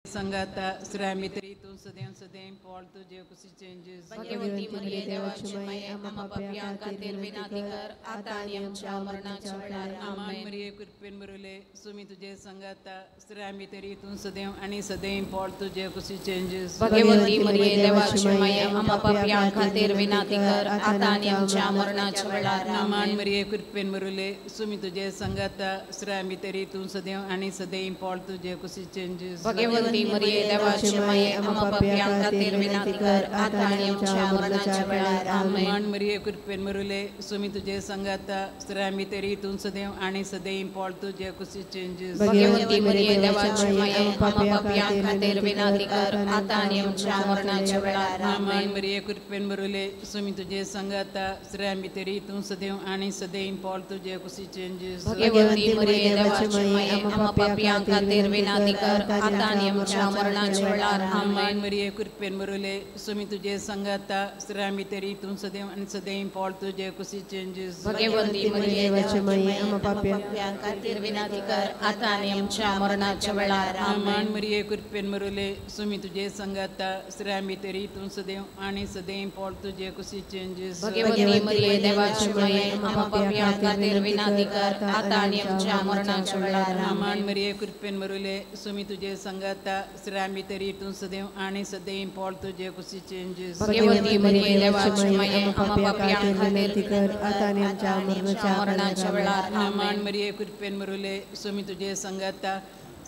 संगाता श्रामित्री तूं सदैव सदैव पॉल तुझे कुशी चेंजेस भगवती मरिये देवाची माये आम्हा पाप्यां खातीर विनंती कर आता आनी आमच्या मरणाच्या वेळार आमेन. मरिये कृपेन भरले सुमी तुझे संगाता श्रामित्री तूं सदैव आणि सदैव पॉल तुझे कुशी चेंजेस भगवती मरिये देवाची माये आम्हा पाप्यां खातीर विनंती कर आता आनी आमच्या मरणाच्या वेळार आमेन. मरिये कृपेन भरले सुमी तुझे संगाता श्रामित्री तूं सदैव आणि सदैव पॉल तुझे कुशी चेंजेस भगवती मरिये देवाची माये आम्हा पाप्यां खातीर विनंती कर आता आनी आमच्या मरणाच्या वेळार आमेन. मरिये कृपेन भरले सुमी तुझे संगाता श्रामित्री तूं सदैव आणि सदैव पॉल तुझे कुशी चेंजेस भगवती मरिये देवाची माये आम्हा पाप्यां खातीर विनंती कर आता आनी आमच्या मरणाच्या वेळार आमेन. मरिये कृपेन भरले सुमी तुझे संगाता श्रामित्री तूं सदैव आणि सदैव पॉल तुझे कुशी चेंजेस भगवती मरिये देवाची माये आम्हा पाप्यां खातीर विनंती कर आता आनी आमच्या मरणाच्या वेळार आमेन. मरिये कृपेन भरले सुमी तुझे संगाता श्रामित्री तूं सदैव आणि सदैव पॉल तुझे कुशी चेंजेस भगवती मरिये देवाची माये आम्हा पाप्यां खातीर विनंती कर आता आनी आमच्या मरणाच्या वेळार आमेन. मरिये कृपेन भरले सुमी तुझे संगाता श्रामित्री तूं सदैव आणि सदैव पॉल तुझे कुशी चेंजेस भगवती मरिये देवाची माये आम्हा पाप्यां खातीर विनंती कर आता आनी आमच्या मरणाच्या वेळार आमेन. मरिये कृपेन भरले सुमी तुझे संगाता स्त्रियां भितर तूं सदैव आनी सदैव पोळ तुजे कुशीचे जेजू. भगवती मरिये देवाची माये आम्हा पाप्यां खातीर विनंती कर आता आणि आमच्या मरणाच्या वेळार. मान मरिये कृपेन भरुले स्वामी तुझे संगाता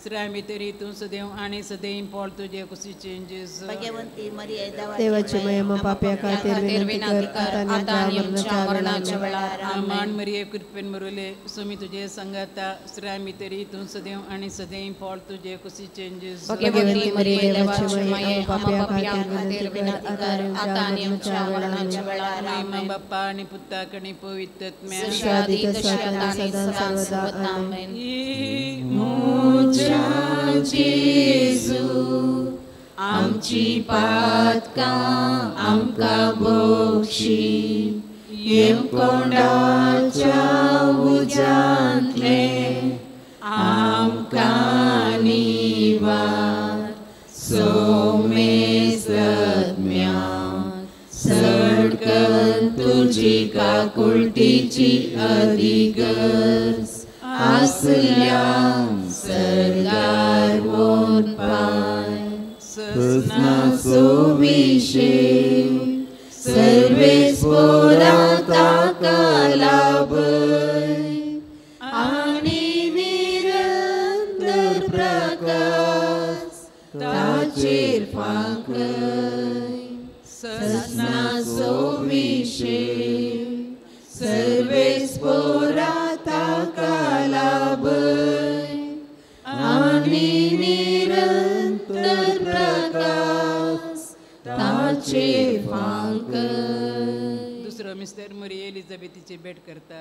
स्त्रियां भितर तूं सदैव आनी सदैव पोळ तुजे कुशीचे जेजू. भगवंती मरिये देवाची माये आम्हा पाप्या खातीर विनंती कर आता आणि आमच्या मरणाच्या वेळार. मान मरिये कृपेन भरुले स्वामी तुझे संगाता स्त्रियां भितर तूं सदैव आनी सदैव पोळ तुजे कुशीचे जेजू. भगवती मरिये देवाची माये आम्हा पाप्यां खातीर विनंती कर आता आणि आमच्या मरणाच्या वेळार. महिमा बाप्पा आणि पुत्ताक आणि पवित्र आत्म्याक. जशी आधी तशी आता आणि सदा सर्वदा. आमेन. जेजू आमची पातकां आमकां बक्षी येमकोंडाच्या उज्यांतले आमकां निवार सोमेसत्म्या सडकन तुजी काकुळटीची अधिगर्ज आसल्या सरदार वोन पाय ससनाचो विशेष सर्वेस पोरा ताका लाभय आनी निरंतर प्रकाश ताचेर फांकय ससनाचो विशेष सर्वेस पोरा ताका लाभय आनी निरंतर प्रकाश ताचेर फांकय. दुसरो मिस्टर मरिये एलिझाबेथीची भेट करता.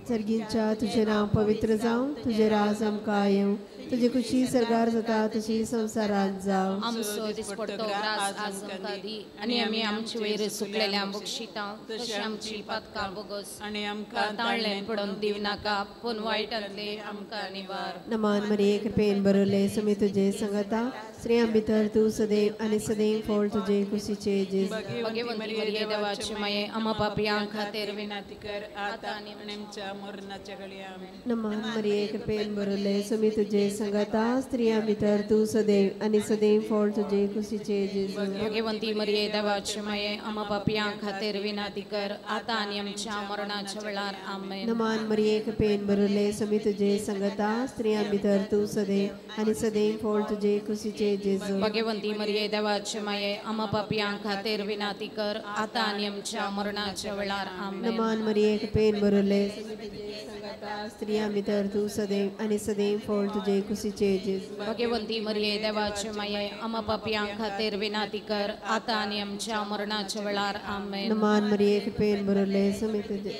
सर्गींच्या तुझे नाव पवित्र जावं, तुझे राज आमकां येवं, तुजी खुशी सरगार जाता तशी संवसारांत जावं. आमचो दिसपडतो ग्रास आज आमकां दी आनी आमी आमचे वयर सुकलेल्या बक्षिता तशी आमची पातकां बोगस आनी आमकां ताळ्ळें पडून दिव नाका पूण वायटांतले आमकां निवार. नमान मरिये कृपेन भरले स्वामी तुझे संगता स्त्रियां भितर तूं सदैव आनी सदैव फळ तुजे कुशीचे जेजू. भगवंती मरिये देवाची माये आम्हा पापयां खातीर विनंती कर आता आणि आमच्या मरणाच्या घडी. आमेन. नमान मरिये कृपेन भरले स्वामी तुझे संगता स्त्रियां भितर तूं सदैव आनी सदैव फळ तुजे कुशीचे जेजू. भगवंती मरिये देवाची माये आम्हा पापयां खातीर विनंती कर आता आनी आमच्या मरणाच्या वेळार. आमेन. नमान मरिये कृपेन भरले स्वामी तुझे संगता स्त्रियां भितर तूं सदैव आनी सदैव फळ तुजे कुशीचे जेजू. भगवंती मरिये देवाची माये आम्हा पापयां खातीर विनंती कर आता आनी आमच्या मरणाच्या वेळार. आमेन. नमान मरिये कृपेन भरले स्वामी तुझे संगता स्त्रियां भितर तूं सदैव आनी सदैव फळ तुजे कुशीचे जेजू. भगवंती मरिये देवाची माये आम्हा पापयां खातीर विनंती कर आता आनी आमच्या मरणाच्या वेळार. आमेन. नमान मरिये कृपेन भरले स्वामी तुझे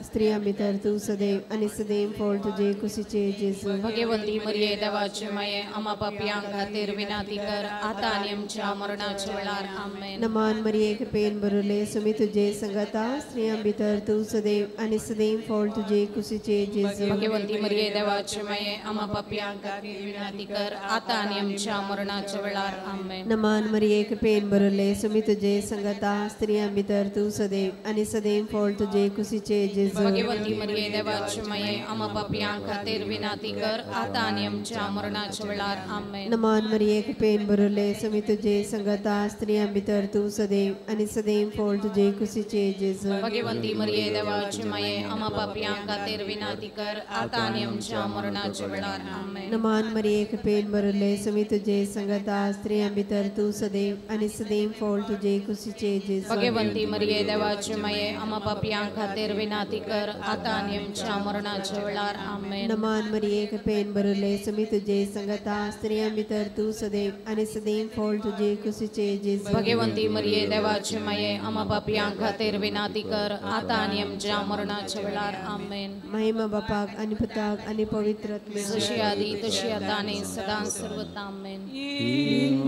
स्त्रियां भितर तूं सदैव आनी सदैव फळ तुजे कुशीचे जेजू. भगवंती मरिये देवाची माये आम्हा पापयां खातीर विनंती कर आता आनी आमच्या मरणाच्या वेळार. आमेन. नमान मरिये कृपेन भरले स्वामी तुझे संगता स्त्रियां भितर तूं सदैव आनी सदैव फळ तुजे कुशीचे जेजू. भगवंती मरिये देवाची माये आम्हा पापयां खातीर विनंती कर आता आनी आमच्या मरणाच्या वेळार. आमेन. नमान मरिये कृपेन भरले स्वामी तुझे संगता स्त्रियां भितर तूं सदैव आनी सदैव फळ तुजे कुशीचे जेजू. भगवंती मरिये देवाची माये आम्हा पापयां खातीर विनंती कर आता आनी आमच्या मरणाच्या वेळार. आमेन. नमान मरिये कृपेन भरले स्वामी तुझे संगता स्त्रियां भितर तूं सदैव आनी सदैव फळ तुजे कुशीचे जेजू. भगवंती मरिये देवाची माये आम्हा पापयां खातीर विनंती कर आता आनी आमच्या मरणाच्या वेळार. आमेन. नमान मरिये कृपेन भरले स्वामी तुझे संगता स्त्रियां भितर तूं सदैव आनी सदैव फळ तुजे कुशीचे जेजू. भगवंती मरिये देवाची माये आम्हा पापयां खातीर विनंती कर आता आनी आमच्या मरणाच्या वेळार. आमेन. नमान मरिये कृपेन भरले स्वामी तुझे संगता स्त्रियां भितर तूं सदैव आनी सदैव फळ तुजे कुशीचे जेजू. भगवंती मरिये देवाची माये आम्हा पापयां खातीर विनंती कर आता आनी आमच्या मरणाच्या वेळार. आमेन. महिमा बापाक आनी पुताक आनी पवित्र आत्म्याक. जशी आधी तशी आता आणि सदा सर्वदा. आमेन.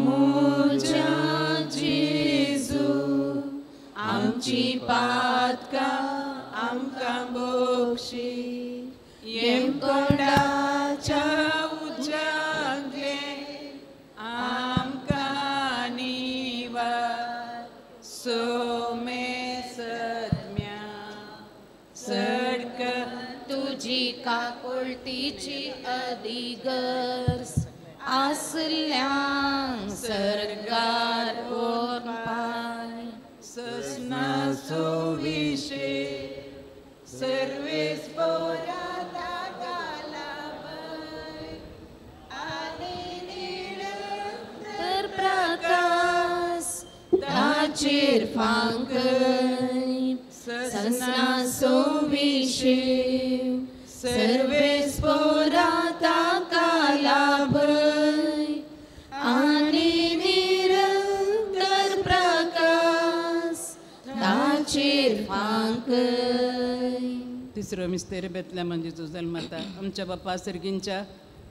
म्हज्या जेजू आमची पातकां आमकां बक्षी येमकोंडाच्या उज्यांतले आमकां निवार सोमेसत्म्या सडक तुजी काकुळटीची अधिगर्ज आसल्यांक सर्गार व्हर पाय. ससनासो विशे सर्वेस पोरा ताका लाभय आनी निरंतर प्रकाश ताचेर फांकय. ससनासो विशे सर्वेस पोरा ताका लाभय आनी निरंतर प्रकाश ताचेर फांकय. तिसरो मिस्तेर बेतल्या जेजू जल्मता. आमच्या बापा सर्गींच्या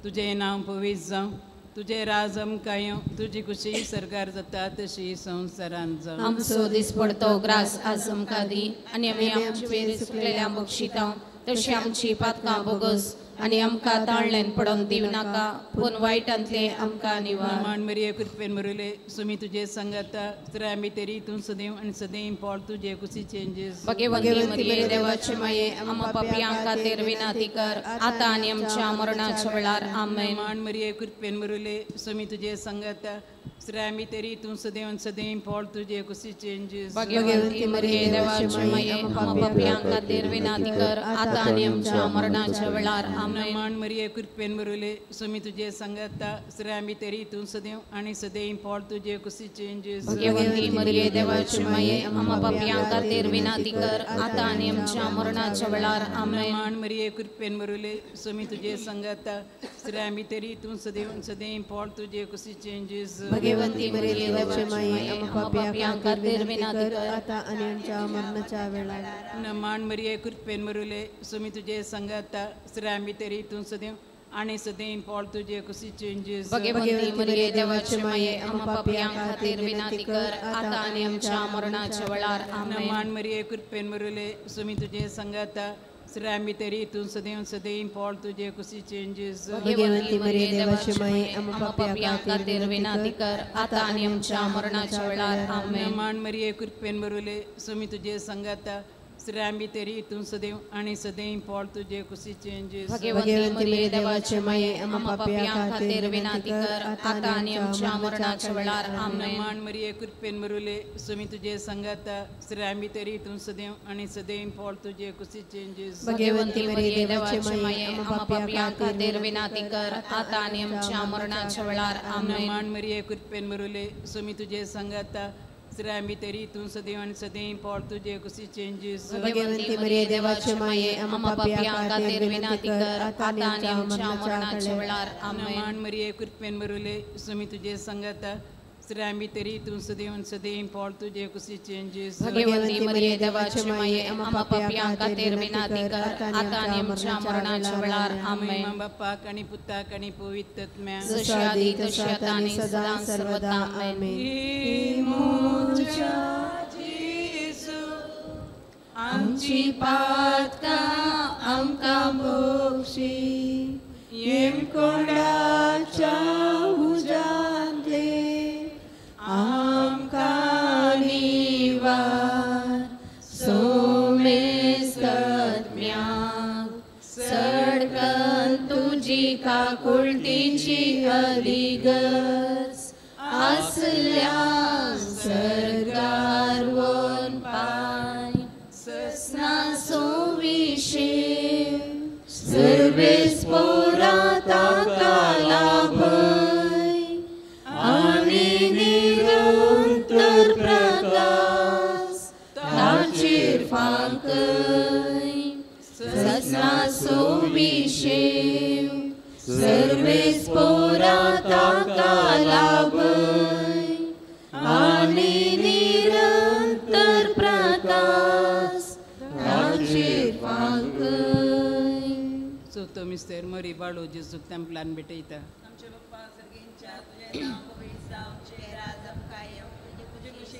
तुजें नांव पवित्र जावं, तुजें राज आमकां येवं, तुजी खुशी सरकार जाता तशी संवसारांत जावं. आमचो दिसपडतो ग्रास आज आमकां दी आनी आमी आमचे वेर चुकलेल्या बक्षिता तशी आमची पातकां बोगस आनी आमकां ताळल्यान पडोवन दिवं नाका, पूण वायटांतले आमकां निवार. मान मरिये कृपेन भरिल्ले सुमी तुजे संगाता, स्त्रियां भितरी तूं सदैव आनी सदैव फळ तुजे कुशीचें जेजू. भगवंती मरिये देवाचे माये, आमकां पापयां खातीर विनंती कर, आतां आनी आमच्या मरणाच्या वेळार. आमेन. मान मरिये कृपेन भरिल्ले सुमी तुजे संगाता, स्त्रियां भितरी तूं सदैव आनी सदैव फळ तुजे कुशीचें जेजू. भगवंती मरिये देवाचे माये, आमकां पापयां खातीर विनंती कर, आतां आनी आमच्या मरणाच्या वेळार. आमेन. मान मरिये कृपेन भरिल्ले सुमी तुजे संगाता, स्त्रियां भितरी तूं सदैव आनी सदैव फळ तुजे कुशीचें जेजू. भगवंती मरिये देवाचे माये, आमकां पापयां खातीर विनंती कर, आतां आनी आमच्या मरणाच्या वेळार. आमेन. मान मरिये कृपेन भरिल्ले सुमी तुजे संगाता, स्त्रियां भितरी तूं सदैव आनी सदैव फळ तुजे कुशीचें जेजू. भगवंती मरिये देवाचे माये, आमकां पापयां खातीर विनंती कर, आतां आनी आमच्या मरणाच्या वेळार. मान मरिये कृपेन भरिल्ले सुमी तुजे संगाता, स्त्रियां भितरी तूं सदैव आनी सदैव फळ तुजे कुशीचें जेजू. भगवंती मरिये देवाचे माये, आमकां पापयां खातीर विनंती कर, आतां आनी आमच्या मरणाच्या वेळार. आमेन. मान मरिये कृपेन भरिल्ले सुमी तुजे संगाता, स्त्रियां भितरी तूं सदैव सदैव फळ तुजे कुशीचें जेजू. भगवंती मरिये देवाचे माये, आमकां पापयां खातीर विनंती कर, आतां आनी आमच्या मरणाच्या वेळार. आमेन. मान मरिये कृपेन भरिल्ले सुमी तुजे संगाता, स्त्रियां भितरी तूं सदैव आनी सदैव फळ तुजे कुशीचें जेजू. भगवंती मरिये देवाचे माये, आमकां पापयां खातीर विनंती कर, आतां आनी आमच्या मरणाच्या वेळार. आमेन. मान मरिये कृपेन भरिल्ले सुमी तुजे संगाता, स्त्रियां भितरी तूं सदैव आनी सदैव फळ तुजे कुशीचें जेजू. भगवंती मरिये देवाचे माये, आमकां पापयां खातीर विनंती कर, आतां आनी आमच्या मरणाच्या वेळार. आमेन. मान मरिये कृपेन भरिल्ले सुमी तुजे संगाता, स्त्रियां भितरी तूं सदैव आनी सदैव फळ तुजे कुशीचें जेजू. भगवंती मरिये देवाचे माये, आमकां पापयां खातीर विनंती कर, आतां आनी आमच्या मरणाच्या वेळार. आमेन. मान मरिये कृपेन भरिल्ले सुमी तुजे संगाता, स्त्रियां भितरी तूं सदैव आनी सदैव फळ तुजे कुशीचें जेजू. भगवंती मरिये देवाचे माये, आमकां पापयां खातीर विनंती कर, आतां आनी आमच्या मरणाच्या वेळार. आमेन. बापाक आनी पुताक आनी पवित्र आत्म्याक, जशी आदी तशी आतां आनी सदां सर्वदा. आमेन. जेजू आमची पातकां आमकां बक्षी, येमकोंडाच्या उज्यांतले आमकां निवार. सोमेस्तत्म्याक सडकन तुजी काकुळतीची अदिगज आसल्या सर्गार वोन पाय. ससनासो विशे सर्वेस पोरा ताका लाभय आनी निरंतर प्रकाश ताचेर फांकय. ससनासो विशे सर्वेस पोरा ताका लाभय आनी निरंतर प्रकाश ताचेर फांकय. चवथो मिस्तेर मरी बाळू जेजूक तेंपलान भेटयता. आमच्या बाप्पा सर्गींच्या, तुजें नांव पवित्र जावचें, राज आमकां येवं, तुजी खुशी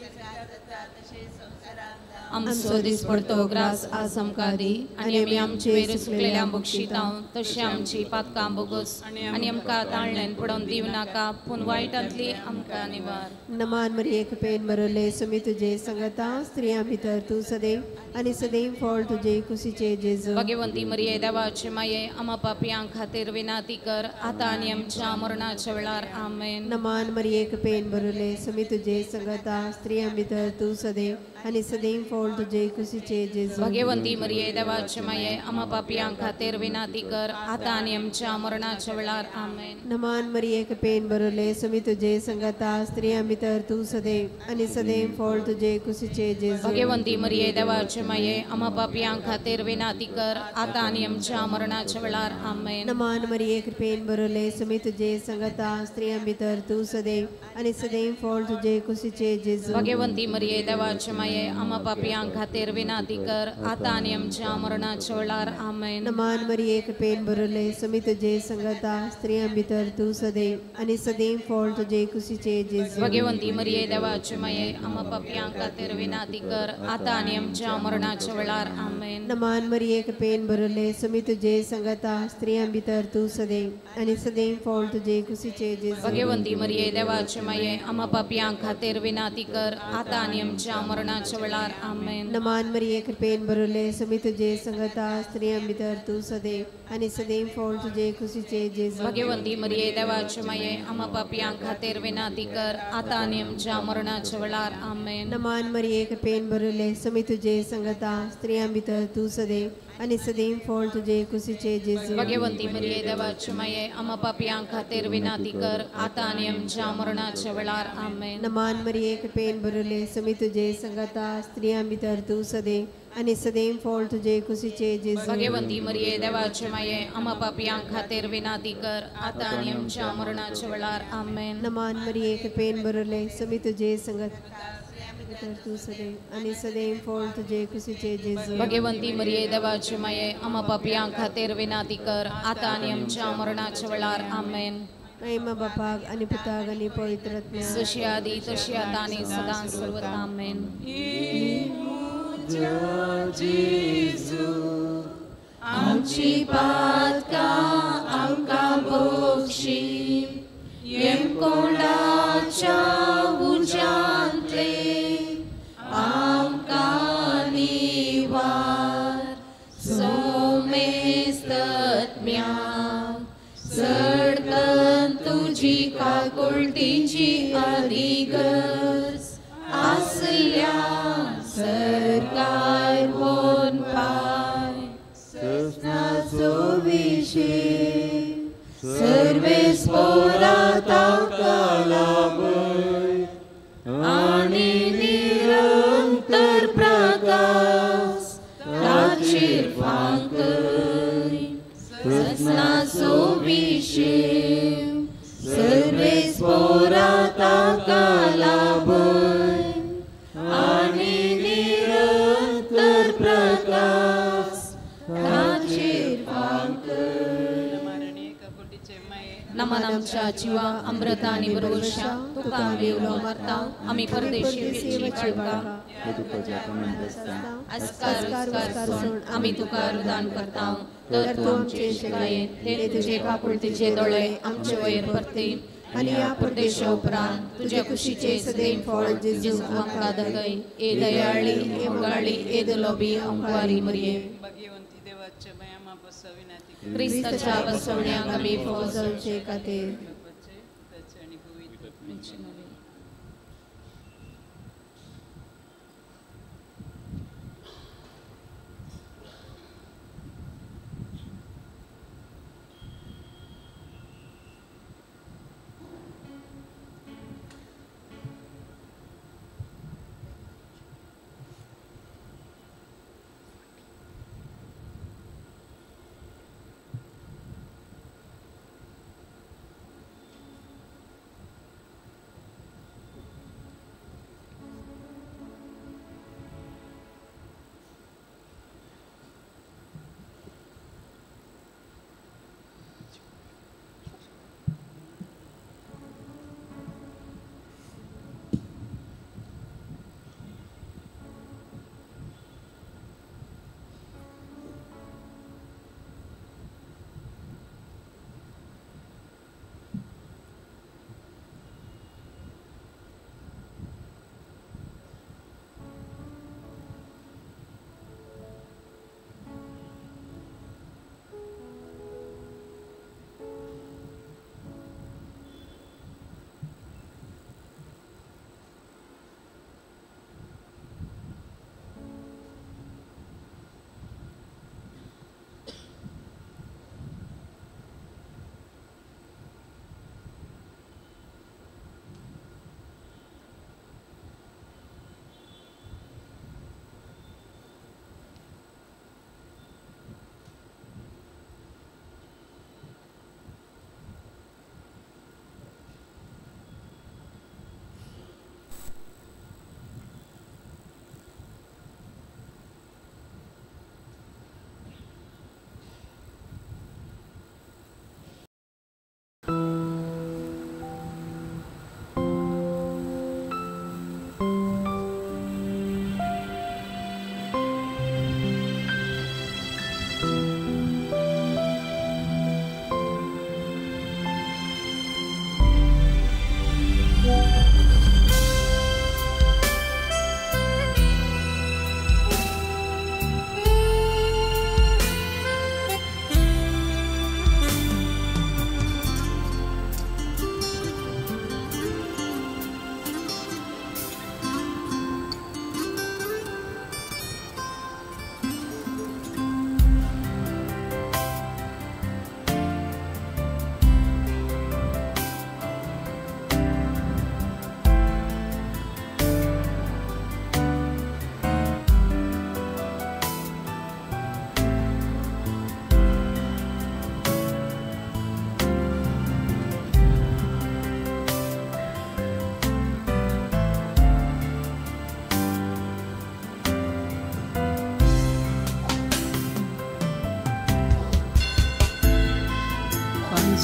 आमचो दिसपडतो ग्रास आज आमकां दी आनी आमी आमचे वयर सुकलेल्या बक्षिता तशी आमची पातकां बोगस आनी आमकां ताळल्यान पडोवन दिव नाका पूण वायटांतली आमकां निवार. नमान मरिये कृपेन भरले सुमी तुझे संगता स्त्रियां भितर तूं सदैव आनी सदैव फळ तुझे कुशीचे जेजू. भाग्यवंती मरिये देवाचे माये आमा पापयां खातीर विनाती कर आतां आनी आमच्या मरणाच्या वेळार. आमेन. नमान मरिये कृपेन भरले सुमी तुझे संगता स्त्रियां भितर तूं सदैव आनी सदैव फळ तुझे कुशीचे जेजू. भाग्यवंती मरिये देवाचे माये आमा पापयां खातीर विनाती कर आतां आनी आमच्या मरणाच्या वेळार. आमेन. नमान मरिये कृपेन भरले सुमी तुझे संगता स्त्रियां भितर तूं सदैव आनी सदैव फळ तुझे कुशीचे जेजू. भाग्यवंती मरिये देवाचे माये आमा पापयां खातीर विनाती कर आतां आनी आमच्या मरणाच्या वेळार. आमेन. नमान मरिये कृपेन भरले सुमी तुझे संगता स्त्रियां भितर तूं सदैव आनी सदैव फळ तुझे कुशीचे जेजू. भाग्यवंती मरिये देवाचे माये आमा पापयां खातीर विनाती कर आतां आनी आमच्या मरणाच्या वेळार. आमेन. नमान मरिये कृपेन भरले सुमी तुझे संगता स्त्रियां भितर तूं सदैव आनी सदैव फळ तुझे कुशीचे जेजू. भाग्यवंती मरिये देवाचे माये आमा पापयां खातीर विनाती कर आतां आनी आमच्या मरणाच्या वेळार. आमेन. नमान मरिये कृपेन भरले सुमी तुझे संगता स्त्रियां भितर तूं सदैव आनी सदैव फळ तुझे कुशीचे जेजू. भाग्यवंती मरिये देवाचे माये आमा पापयां खातीर विनाती कर आतां आनी आमच्या मरणाच्या वेळार. आमेन. नमान मरिये कृपेन भरले सुमी तुझे संगता स्त्रियां भितर तूं सदैव आनी सदैव फळ तुझे कुशीचे जेजू. भाग्यवंती मरिये देवाचे माये आमा पापयां खातीर विनाती कर आतां आनी आमच्या मरणाच्या वेळार. आमेन. नमान मरिये कृपेन भरले सुमी तुझे संगता स्त्रियां भितर तूं सदैव आनी सदैव फळ तुझे कुशीचे जेजू. भाग्यवंती मरिये देवाचे माये आमा पापयां खातीर विनाती कर आतां आनी आमच्या मरणाच्या वेळार. आमेन. नमान मरिये कृपेन भरले सुमी तुझे संगता स्त्रियां भितर तूं सदैव आनी सदैव फळ तुझे कुशीचे जेजू. भाग्यवंती मरिये देवाचे माये आमा पापयां खातीर विनाती कर आतां आनी आमच्या मरणाच्या वेळार. आमेन. नमान मरिये कृपेन भरले सुमी तुझे संगता भितर तूं सदैव आनी सदैव फळ तुझे कुशीचे जेजू. भाग्यवंती मरिये देवाचे माये आमा पापयां खातीर विनाती कर आतां आनी आमच्या मरणाच्या वेळार. आमेन. महिमा बापाक आनी पुताक आनी पवित्र आत्म्याक जशी आदी तशी आतां आनी सदां सर्वदा. आमेन. जेजू आमची पातकां आमकां बक्षी येमकोंडाच्या उज्यांतले आमकां निवार सोमेस्तत्म्याक चडकन तुजी काकुळटीची आदिगज आसल्या सरकार होन पाय सजनाचो विशय सर्वेस पोरा ताका लाभय आनी निरंतर प्रकाश ताचेर फांकय सजनाचो विशय सर्वेस पोरा ताका लाभय आनी निरंतर प्रकाश ताचेर फांकय. नमन आमच्या जिवा अमृता आनी बरोवशा तुका आमी उलो मारता आमी परदेशी आस्कार सोड आमी तुका अनुदान करता तर तूं आमचे शिकायेन ते तुजे काकुळतीचे दोळे आमचे वयर परती आनी ह्या परदेशा उपरांत तुज्या कुशीचे सदैव फळ जेजू आमकां दाखय. ए दयाळी ए मोगाळी ए दुलोबी आमकां मरिये. क्रिस्ताच्या बसवण्याक आमी फावो जावचे खातीर.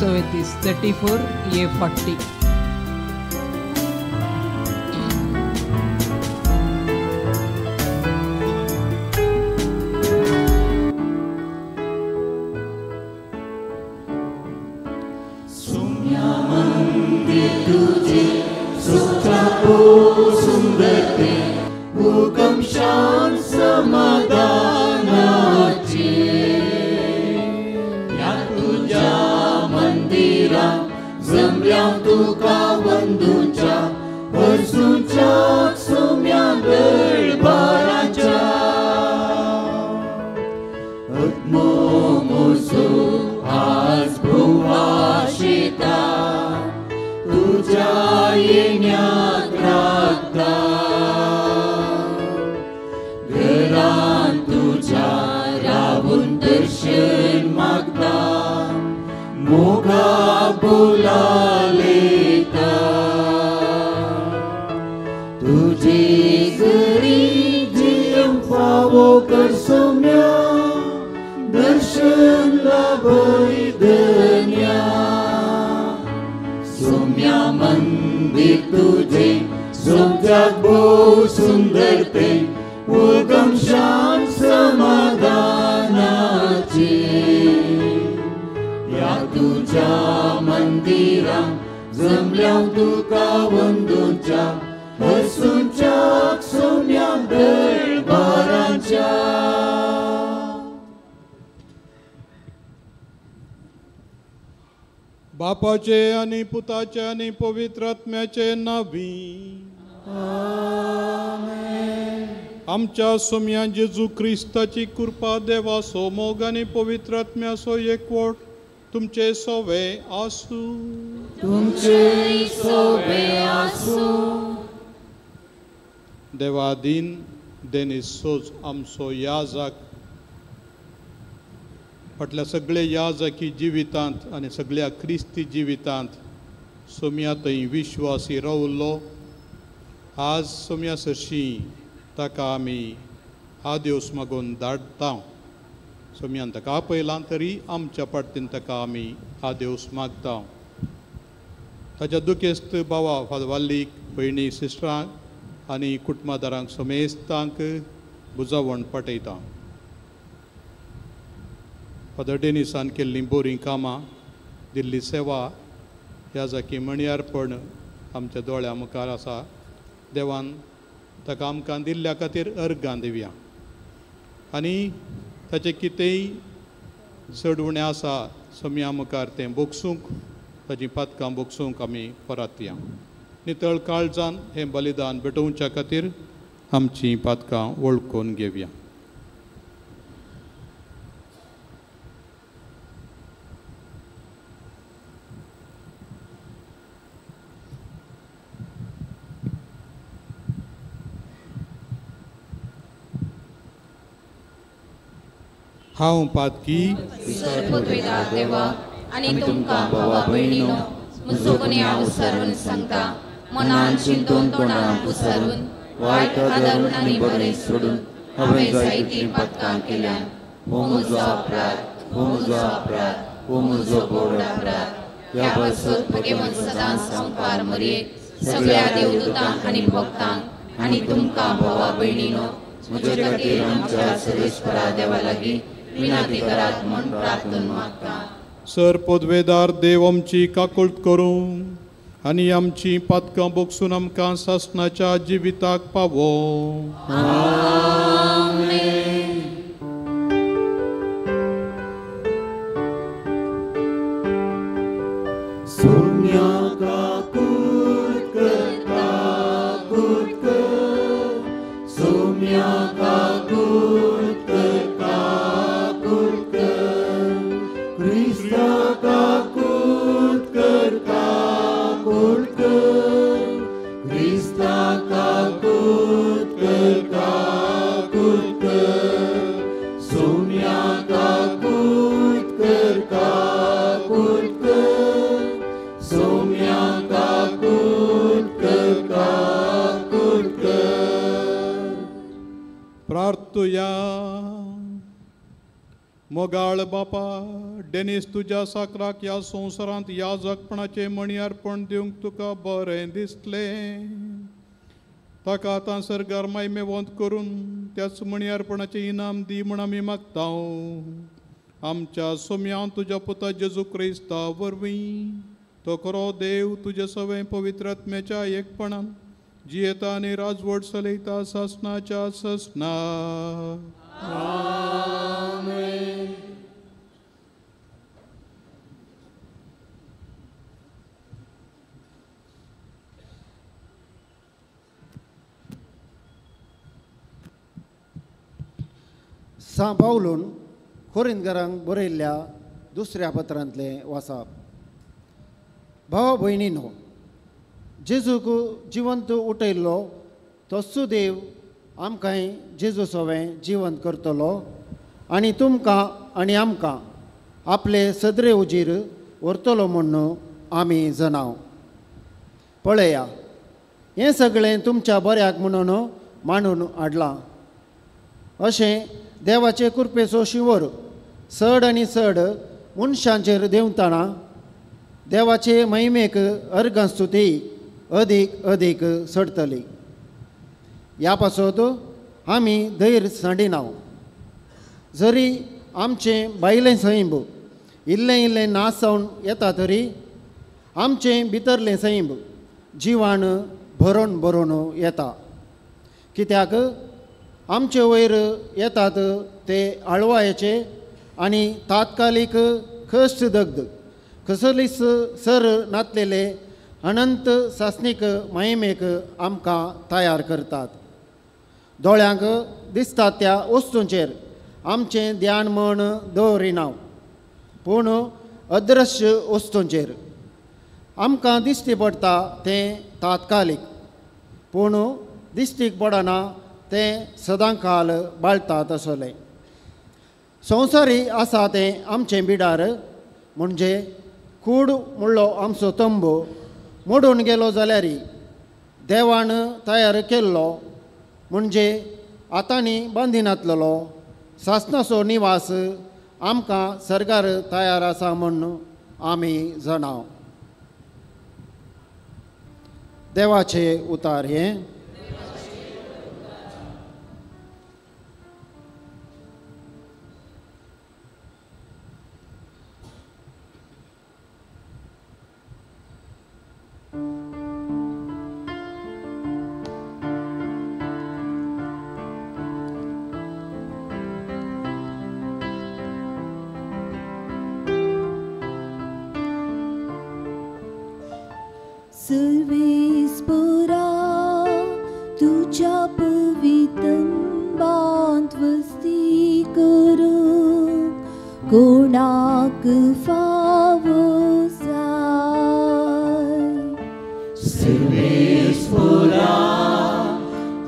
चवेतीस 34A40. बापाचे आनी पुताचे आनी पवित्र आत्म्याचे नांवी आमच्या सोम्या जेजू क्रिस्ताची कृपा देवाचो मोग आनी पवित्र आत्म्याचो एकवट तुमचे सोवे आसूं. तुमचे सोवे आसूं. देवादीन देनीस सोज आमचो याजक फाटल्या सगळे याजकी जिवितांत आनी सगळ्या क्रिस्ती जिवितांत सोम्या थंय विश्वासी रावल्लो. आज सोम्या सरशीं ताका आमी आदेवस मागून धाडटा. सोम्यान ताका आपयलां तरी आमच्या पार्टीन ताका आमी आदेवस मागता. ताच्या दुखेस्त भावा फादर वाल्लीक, भयणी सिस्टरांक आनी कुटुंबादारांक समेस्तांक बुजावण पाठयता. फादर डेनिसान केल्लीं बरीं कामां, दिल्ली सेवा ह्या जाकी मणयारपण आमच्या दोळ्या मुखार आसा. देवान ताका आमकां दिल्ल्या खातीर अर्गां दिवया आनी ताचें कितेंय चड उणें आसा सम्या मुखार तें बोगसूंक, ताचीं पातकां बोगसूंक आमी परत या. नितळ काळजान हें बलिदान भेटोवच्या खातीर आमचीं पातकां वळखून घेवया. हांव पातकी देवा आनी तुमकां भावा भयणीनो म्हजो गुन्यांव विसरून सांगता. मनान चिंतून तोंडान विसरून वायट आदरून आनी बरें सोडून हांवें जायतीं पातकां केल्यान. हो म्हजो अपराध, हो म्हजो अपराध, हो म्हजो व्हड अपराध. ह्या पासत भगवंत सदांच संपार मरयेक सगळ्या देवदूतांक आनी भक्तांक आनी तुमकां भावा भयणीनो म्हजे खातीर आमच्या सर्वेस्परा देवा लागीं विनंती करात म्हूण प्रार्थना मागता. सर पदवेदार देव आमची काकुळट करूं आनी आमची पातकां बोगसून आमकां सासणाच्या जिविताक पावो. आमेन. सोम्या काकुळट कर, काकुळट कर, सोम्या काकुळट कर, काकुळट कर, क्रिस्ता काकुळट कर, काकुळट कर, क्रिस्ता काकुळट कर, काकुळट कर, सोम्या काकुळट कर, काकुळट कर, सोम्या काकुळट कर, काकुळट कर. प्रार्थुया. मोगाळ बापा, डेनीस तुज्या साकराक ह्या संवसारांत याजकपणाचें मणी अर्पण दिवंक तुका बरें दिसलें. ताका आतां सर्गार मायमेवंत करून त्याच मणी अर्पणाचें इनाम दी म्हूण आमी मागता. आमच्या सोम्यान तुज्या पुता जेजू क्रिस्ता वरवीं तो खरो देव तुजे सवें पवित्र आत्म्याच्या एकपणान जियेता आनी राजवट चलयता सासनाच्या सासना. आमेन. सां पावलून कोरिंदकारांक बरयल्ल्या दुसऱ्या पत्रांतलें वाचप. भाव भयणीनो, जेजूक जिवंत उठयल्लो तोच देव आमकांय जेजू सवें जिवंत करतलो आनी तुमकां आनी आमकां आपले सदरे उजीर व्हरतलो म्हूण आमी जणाव. पळया, हें सगळें तुमच्या बऱ्याक म्हणून मांडून हाडलां. अशें देवाचे कृपेचो शिंवर चड आनी चड मनशांचेर देंवतना देवाचे महिमेक अर्घ स्तुती अदीक अदीक चडटली. ह्या पासत आमी धैर्य सांडिना. जरी आमचें भायलें सैंब इल्लें इल्लें नाश जावन येता तरी आमचें भितरलें सैंब जिवान भरून भरून येता. कित्याक आमचे वयर येतात ते आळवायेचे आनी तात्कालीक कश्ट दग्ध कसलीच सर नातलेले अनंत सासणीक महिमेक आमकां तयार करतात. दोळ्यांक दिसतात त्या वस्तूंचेर आमचें ध्यान म्हण दवरिना, पूण अदृश्य वस्तूंचेर आमकां दिश्टी पडटा तें तात्कालीक, पूण दिश्टीक पडना तें सदांकाल बाळटा तसलें. संवसारी आसा तें आमचें बिडार म्हणजे कूड म्हणलो आमचो तंबू मोडून गेलो जाल्यार देवान तयार केल्लो म्हणजे आतांनी बांदिनातलेलो सासणाचो निवास आमकां सरकार तयार आसा म्हूण आमी जाणाव. देवाचे उतार हें. सर्वेस्परा तुझ्या पवितंबांत वस्ती करूं कोणाक फावो जाय. सर्वेस्परा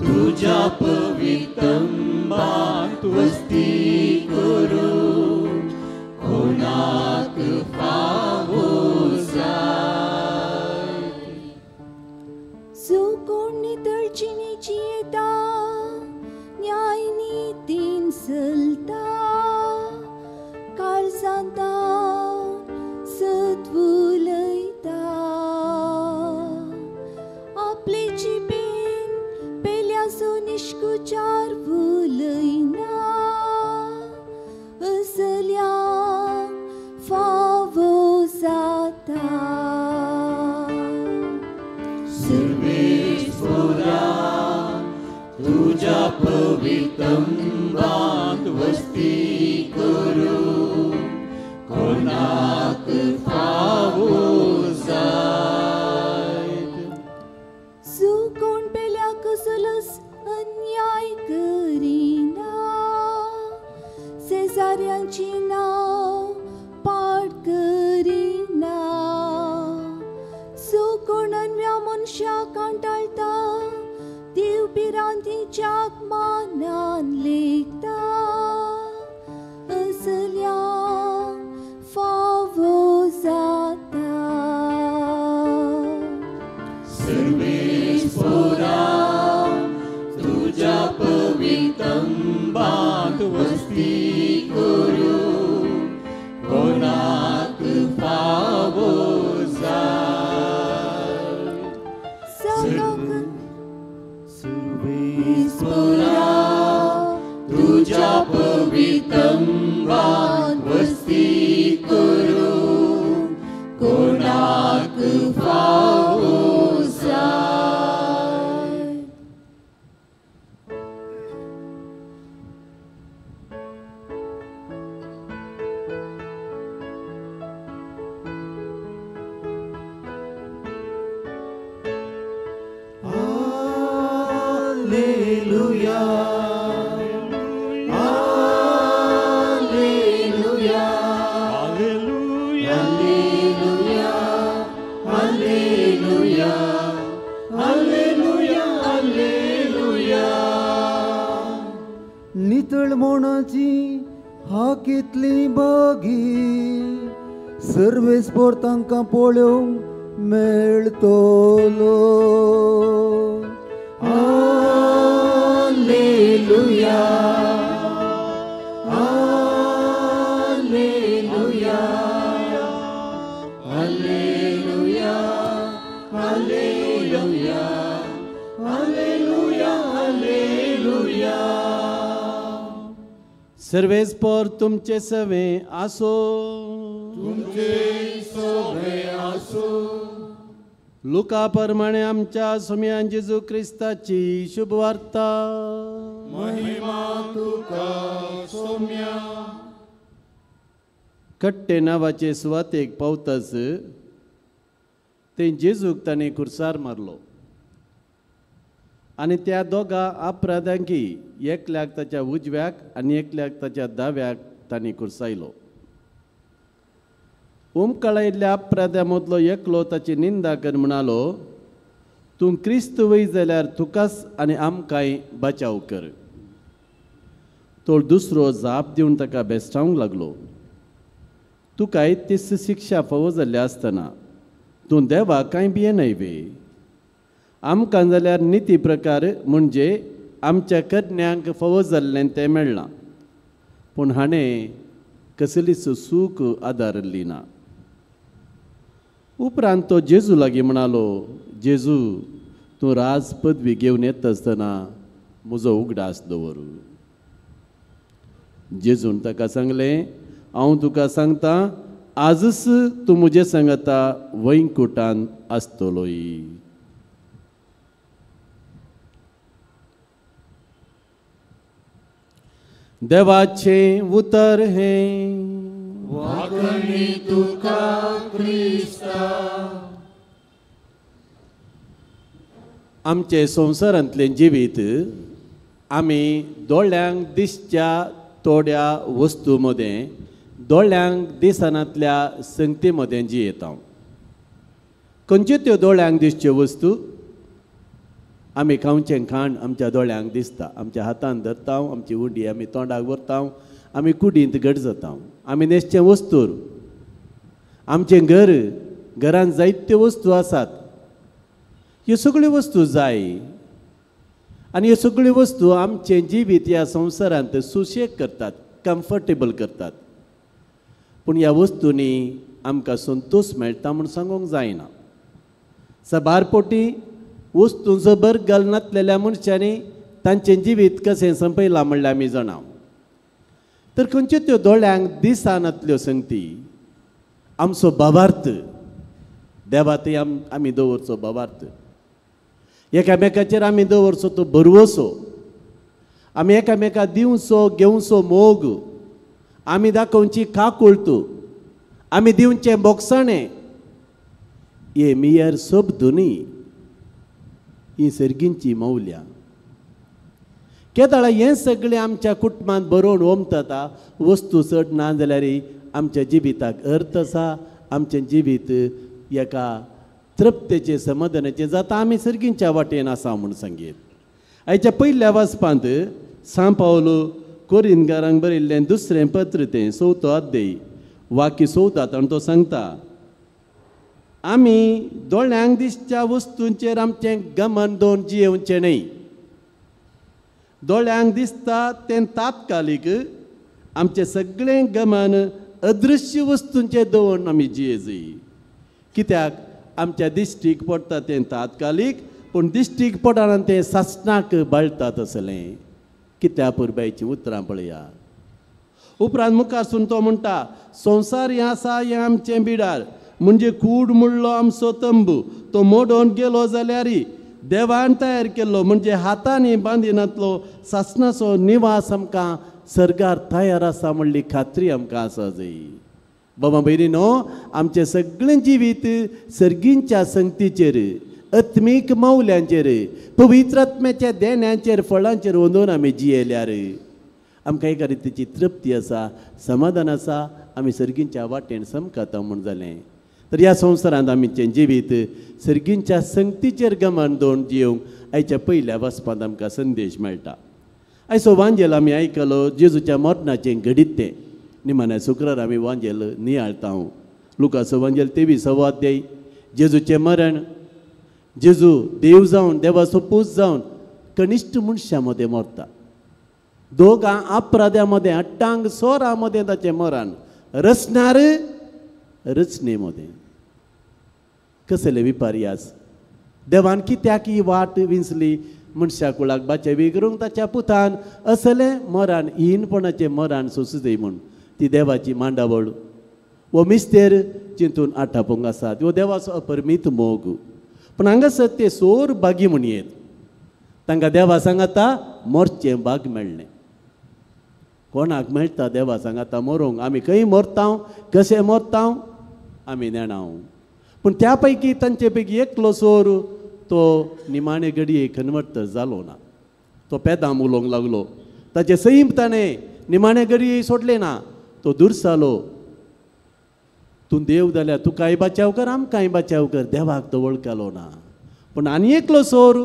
तुझ्या पवितंबांत वस्ती करूं कोणाक फावो जाय. कोण नितळचिणीची येता न्याय नितीन चलता काळजांत सत्व उलयता आपले जिबेन पेल्याचो निश्कुचार उलयना असल्या फावो जाता. तुझ्या पवितंबांत वस्ती करूं कोणाक फावो जाय. कोण पेल्या कसलोच अन्याय करिना शेजाऱ्यांची नांव पाड करिना. कोण अनव्या मनशाक कांटाळटा देव भिरांतीच्या मानान लेखता असल्या फावो जाता. सर्वेस्परा तुझ्या पवितंबांत वस्ती करूं इस्पुरा तुझ्या पवितंबान वस्ती करू कोणाक फावो जाय. Alleluia, Alleluia, Alleluia, Alleluia, Alleluia, Alleluia, Alleluia. नितळ मनाची हाकीतली बागी सर्वेस्पोर तांकां पळोवंक मेळटलो. Alleluia, Alleluia, Alleluia, Alleluia, Alleluia, Alleluia. सर्वेस्पोर तुमचे सवे आसो. तुमचे सवे आसो. लुका प्रमाणे आमच्या सोम्यान जेजू क्रिस्ताची शुभवार्ता. महिमा तुका सोम्या. कट्टे नांवाचे सुवातेक पावताच ते जेजूक ताणें खुर्सार मारलो आनी त्या दोगा अपराधांकी एकल्याक ताच्या उजव्याक आनी एकल्याक ताच्या दाव्याक ताणें खुर्सायलो. उमकळायिल्ल्या अपराध्या मदलो एकलो ताची निंदा कर म्हणालो, तूं क्रिस्त वय जाल्यार तुकाच आनी आमकांय बचाव कर. तो दुसरो जाप दिवन ताका बेस्टावंक लागलो, तुकाय तीस शिक्षा फावो जाल्ली आसतना तूं देवाक कांय भियेनाय वे? आमकां जाल्यार निती प्रकार म्हणजे आमच्या करण्यांक फावो जाल्लें तें मेळ्ळां, पूण हाणें कसलीच सूख आदारली ना. उपरांत तो जेजू लागीं म्हणालो, जेजू तूं राज पदवी घेवन येता आसतना म्हजो उगडास दवर. जेजून ताका सांगलें, हांव तुका सांगता आजच तूं म्हजे सांगता वैकुटान आसतलोय. देवाचें उतर हें. वाकणी तुका क्रिस्ता. आमचे संवसारांतलें जिवीत आमी दोळ्यांक दिसच्या थोड्या वस्तू मदें दोळ्यांक दिसनातल्या संगती मदें जियेता. खंयच्यो त्यो दोळ्यांक दिसच्यो वस्तू? आमी खावचें खाण आमच्या दोळ्यांक दिसता, आमच्या हातान धरता, आमची उंडी आमी तोंडाक व्हरता, आमी कुडींत घट जाता, आमी न्हेसचें वस्तूर, आमचें घर, घरांत जायत्यो वस्तू आसात. ह्यो सगळ्यो वस्तू जाय आनी ह्यो सगळ्यो वस्तू आमचें जिवीत ह्या संवसारांत सुशेग करतात, कम्फर्टेबल करतात. पूण ह्या वस्तूंनी आमकां संतोश मेळटा म्हूण सांगूंक जायना. साबार पोटी वस्तूंचो भर घालनातलेल्या मनशांनी तांचें जिवीत कशें संपयलां म्हणल्यार आमी जाणा. तर खंयच्यो त्यो दोळ्यांक दिसनातल्यो संगती? आमचो भावार्थ, देवा थंय आमी दवरचो भावार्थ, एकामेकाचेर आमी दवरचो तो भरवसो, आमी एकामेका दिवचो घेवचो मोग, आमी दाखोवची काकुळट, आमी दिवचें बोगसाणें, हे मियर शब्द न्ही, ही सर्गींची मौल्यां. केदळा हें सगळें आमच्या कुटुंबांत बरोवन ओमता. वस्तू चड ना जाल्यार आमच्या जिविताक अर्थ आसा, आमचें जिवीत एका तृप्तेचें समाधानाचें जाता. आमी सर्गींच्या वाटेन आसा म्हूण सांगीत. आयच्या पयल्या वाचपांत सांव पावलो कोरिनकारांक बरयल्लें दुसरें पत्र तें चवथो अध्याय वाक्य 14 आनी तो सांगता, आमी दोळ्यांक दिसच्या वस्तूंचेर आमचें गमन दवरून जियेवचें न्हय. दोळ्यांक दिसता तें तात्कालीक, आमचें सगळें गमन अदृश्य वस्तूंचेर दवरून आमी जियेजय. कित्याक आमच्या दिश्टीक पडटा तें तात्कालीक, पूण दिश्टीक पडना तें सासणाक बाळटा तसलें. कित्या पुरबायचीं उतरां पळया. उपरांत मुखारसून तो म्हणटा संवसार हें आसा हें आमचें बिडार म्हणजे कूड म्हणलो आमचो तंबू तो मोडोन गेलो जाल्यार देवान तयार केल्लो म्हणजे हातांनी बांदिनातलो सासणाचो निवास आमकां सर्गार तयार आसा म्हणली खात्री आमकां आसा जाय. बाबा भयणी न्हू आमचें सगळें जिवीत सर्गींच्या संगतीचेर आत्मीक मौल्यांचेर पवित्र आत्म्याच्या देण्यांचेर फळांचेर वंदून आमी जियेल्यार आमकां एका रितीची तृप्ती आसा समाधान आसा आमी सर्गींच्या वाटेन समकाता म्हूण जालें. तर ह्या संवसारांत आमचें जिवीत सर्गींच्या संगतीचेर गमन दवरून जियोवंक आयच्या पयल्या वाचपांत आमकां संदेश मेळटा. आयचो वांजेल आमी आयकलो जेजूच्या मरणाचें घडीत तें निमाण्या शुक्रार आमी वांजेल नियाळता. लुकाचो वांजेल 23वो अध्याय जेजूचें मरण. जेजू देव जावन देवाचो पूत जावन कनिश्ठ मनशां मदें मरता. दोगां अपराध्यां मदें अट्टांग सोरां मदें ताचें मरण रचणार रचणे मदें. कसले विपर्यास देवान कित्याक ही वाट विंचली मनशा कुळाक बाचेवी करूंक ताच्या पुतान असलें मरण हीनपणाचें मरण सोंसूं जाय म्हूण ती देवाची मांडावळ वो मिस्तेर चिंतून आठापोंग आसात. हो देवाचो अपरमीत मोग. पूण हांगासर ते सोर बागी म्हणयेत तांकां देवा सांगाता मरचें बाग मेळ्ळें. कोणाक मेळटा देवा सांगाता मरूंक? आमी खंय मरता कशें मरता आमी नेणाव. पूण त्या पैकी तांचे पैकी एकलो सोर तो निमाणे घडये कन्वर्ट जालो ना. तो पेदाम उलोवंक लागलो. ताचें सैम ताणें निमाणे घडये सोडलें ना. तो दुरसालो तूं देव जाल्यार तुकाय बाचाव कर आमकांय बाचाव कर. देवाक तो वळखलो ना. पूण आनी एकलो सोर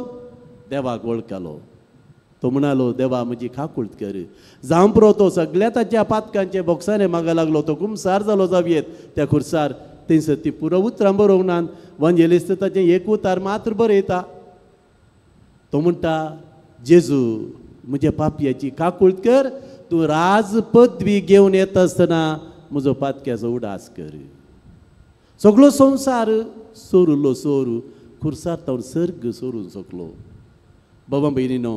देवाक वळखलो. तो म्हणालो देवा म्हजी काकूळत कर. जावं पुरो तो सगळ्या ताच्या पातकांचे बोक्साने मागा लागलो. तो कुमसार जालो जावयेत त्या खुर्सार. थंयसर ती पुरो उतरां बरोवंक नात. वांजेलिस्त ताचें एक उतार मात्र बरयता. तो म्हणटा जेजू म्हज्या पापयाची काकूळत कर. तूं राज पदवी घेवन येता आसतना म्हजो पातक्याचो उडास कर. सगळो संवसार सोरुलो सोरू खुर्सार तावन सर्ग सोरून शकलो. बाबा भयणीनो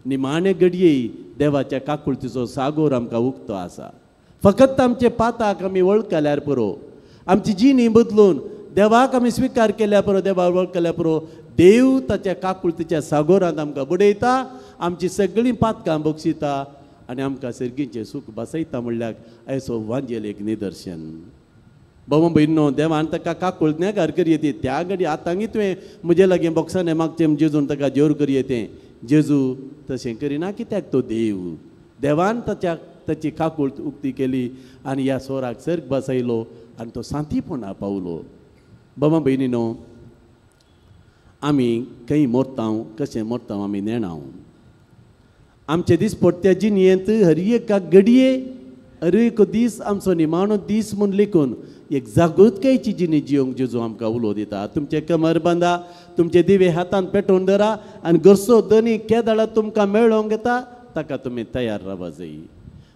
निमाणे घडये देवाच्या काकुळतीचो सागोर आमकां उक्तो आसा. फकत आमचे पाताक आमी वळखल्यार पुरो. आमची जिणी बदलून देवाक आमी स्विकार केल्यार पुरो. देवाक वळखल्यार पुरो. देव ताच्या काकुळतीच्या सागोरांत आमकां बुडयता. आमची सगळीं पातकां बक्षिता आनी आमकां सर्गीचें सूख बसयता म्हणल्यार आयचो वांजेल एक निदर्शन. बाबा भयणीनो देवान ताका काकूळ नेगार करी येते त्या घडी आतांगी तुवें म्हजे लागीं बोक्साने मागचें जेजून ताका जेवर करी येते. जेजू तशें करिना कित्याक तो देव. देवान ताच्या ताची काकूळ उक्ती केली आनी ह्या सोराक सर्ग बसयलो आनी तो सांतीपणा पावलो. बाबा भयणीनो आमी खंय मरता कशें मरता आमी नेणाव. आमचे दिसपट्ट्या जिणयेंत हर एका घडये हर एक दीस आमचो निमाणो दीस म्हूण लेखून एक जागृतकायेची जिणी जियोंक जेजू आमकां उलो दिता. तुमचें कमर बांदा तुमचे दिवे हातान पेटोवन धरा आनी घरचो दनी केदाळा तुमकां मेळोवंक येता ताका तुमी तयार रावा जाय.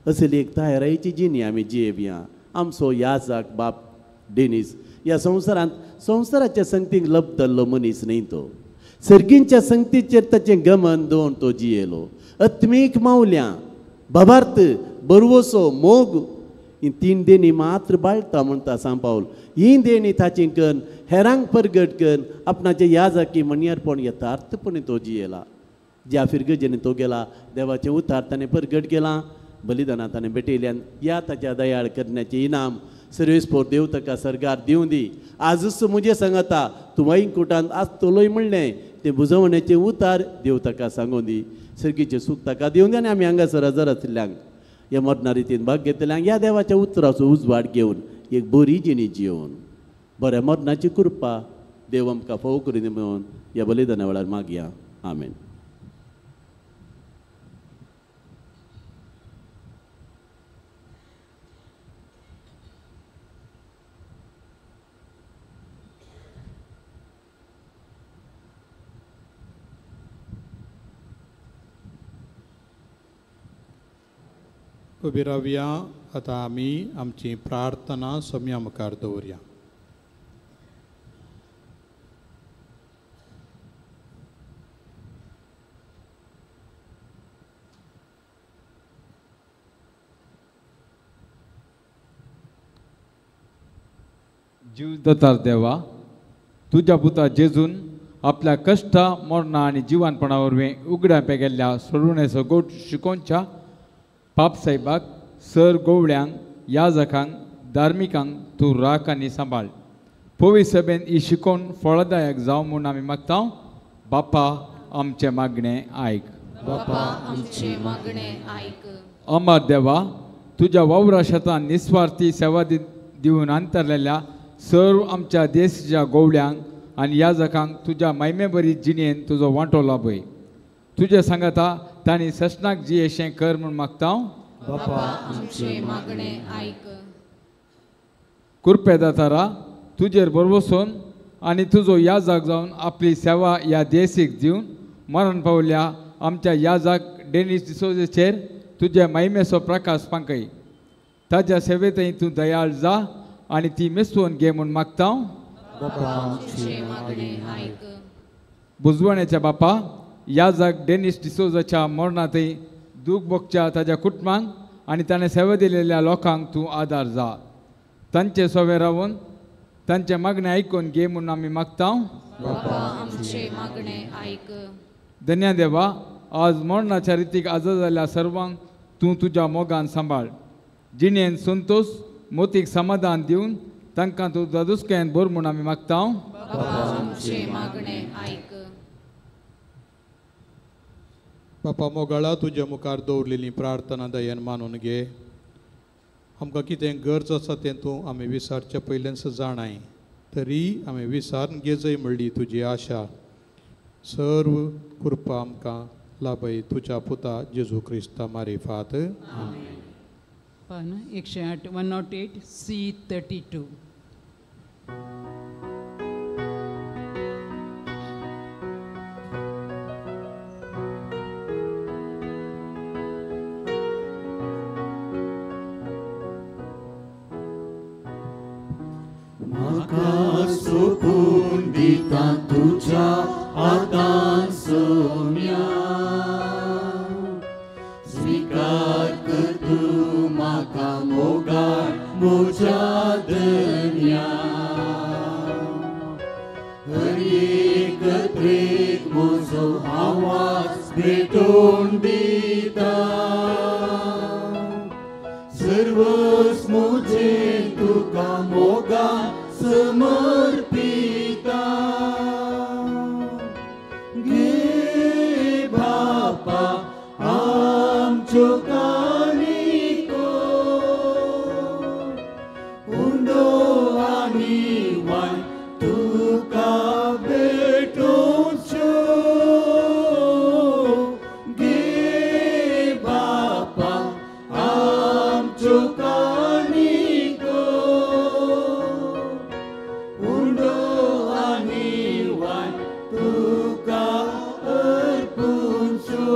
असली एक तयारायेची जिणी आमी जियेवया. आमचो याजाक बाप डेनीस ह्या संवसारांत संवसाराच्या संगतीक लब्दल्लो मनीस न्हय. तो सर्गींच्या संगतीचेर ताचें गमन दवरून तो जियेलो. आत्मीक मावल्यां भावार्थ बरवसो मोग ही तीन देणी मात्र बाळटा म्हणटा सांग पावल. ही देणी ताची कन्न हेरांक परगट कन्न आपणाचे याजाकी म्हणयारपण यथार्थपणे तो जियेला. ज्या फिरगजेने तो गेला देवाचें उतार ताणें परगट केलां बलिदानां ताणें भेटयल्यान ह्या ताच्या दयाळ करण्याचें इनाम सर्वेस्पोर देव ताका सरकार दिवं दी. आजूच म्हजें सांगता तूं वैकुटांत आसतलोय म्हणलें तें बुजवण्याचें उतार देव ताका सांगूं दी. सर्गीचें सूख ताका दिवं दी आनी आमी हांगासर हजर आशिल्ल्यांक ह्या मरणा रितीन भाग घेतल्यांक ह्या देवाच्या उतराचो उजवाड घेवन एक बरी जिणी जियोवन बऱ्या मरणाची कृपा देव आमकां फोव करून म्हणून ह्या बलिदाना वेळार मागया. आमेन. उबी रावया. आतां आमी आमची प्रार्थना सोम्या मुखार दवरया. जीव दतार देवा, तुज्या पुता जेजून आपल्या कश्टा मरणां आनी जिवानपणा वरवीं उगड्या पेगेल्ल्या सोडवणेचो गोट शिकोवच्या पाप साहेबाक, सर गोवळ्यांक, याजकांक, धार्मिकांक तूं राख आनी सांबाळ. पवित्र सभेन ही शिकोवन फळदायक जावं म्हूण आमी मागता. बापा आमचें मागणें आयक. बापा आमचें मागणें आयक. अमर देवा, तुज्या वावरा शेतान निस्वार्थी सेवा दिवन अंतरलेल्या सर्व आमच्या देशाच्या गोवळ्यांक आनी याजकांक तुज्या महिमेबरी जिणेन तुजो वांटो लाभय. तुजे सांगता तांणी ससनाक जियेशें कर म्हूण मागता. बापा आमचें मागणें आयक. कृपे दातारा, तुजेर भरवसून आनी तुजो याजक जावन आपली सेवा ह्या देशीक दिवन मरण पावल्या आमच्या याजक डेनीस डिसोजेचेर तुज्या महिमेचो प्रकाश पांकय. ताज्या सेवेंतय तूं दयाळ जा आनी ती मिसवून घे म्हूण मागता. बुजवण्याच्या बापा, याजक डेनीस डिसोजाच्या मरणांतय दूख भोगच्या ताज्या कुटुंबांक आनी ताणें सेवा दिलेल्या लोकांक तूं आदार जा. तांचे सोवे रावन तांचें मागणें आयकून घे म्हूण आमी मागता. धन्य देवा, आज मरणाच्या रितीक आजा जाल्ल्या सर्वांक तूं तुज्या मोगान सांबाळ. जिणेन संतोष, मोतीक समाधान दिवन तांकां तूं दादुसकायेन भर म्हूण आमी मागता. बापा मोगाळा, तुज्या मुखार दवरलेली प्रार्थना दयेन मानून घे. आमकां कितें गरज आसा तें तूं आमी विसारच्या पयल्यान जाणाय, तरी आमी विसारून घेजय म्हणली तुजी आशा. सर्व कृपा आमकां लाभय तुज्या पुता जेजू क्रिस्ता मारिफात. पान 108 108 C32. म्हाका सोपून दिता तुज्या हातान सोम्या, स्वीकार कर तूं म्हाका मोगाळ म्हज्या धन्या. हर एक त्रेक म्हजो आवाज भेटोवन दिता, सर्वस म्हजें तुका मोगान समर्पिता. घे बापा आमच्यो काणिको, उंडो आनी वाय तुका भेटोवच्यो. घे बापा आमच्यो काणिको, उंडो आनी वाय तुका अर्पुच्यो.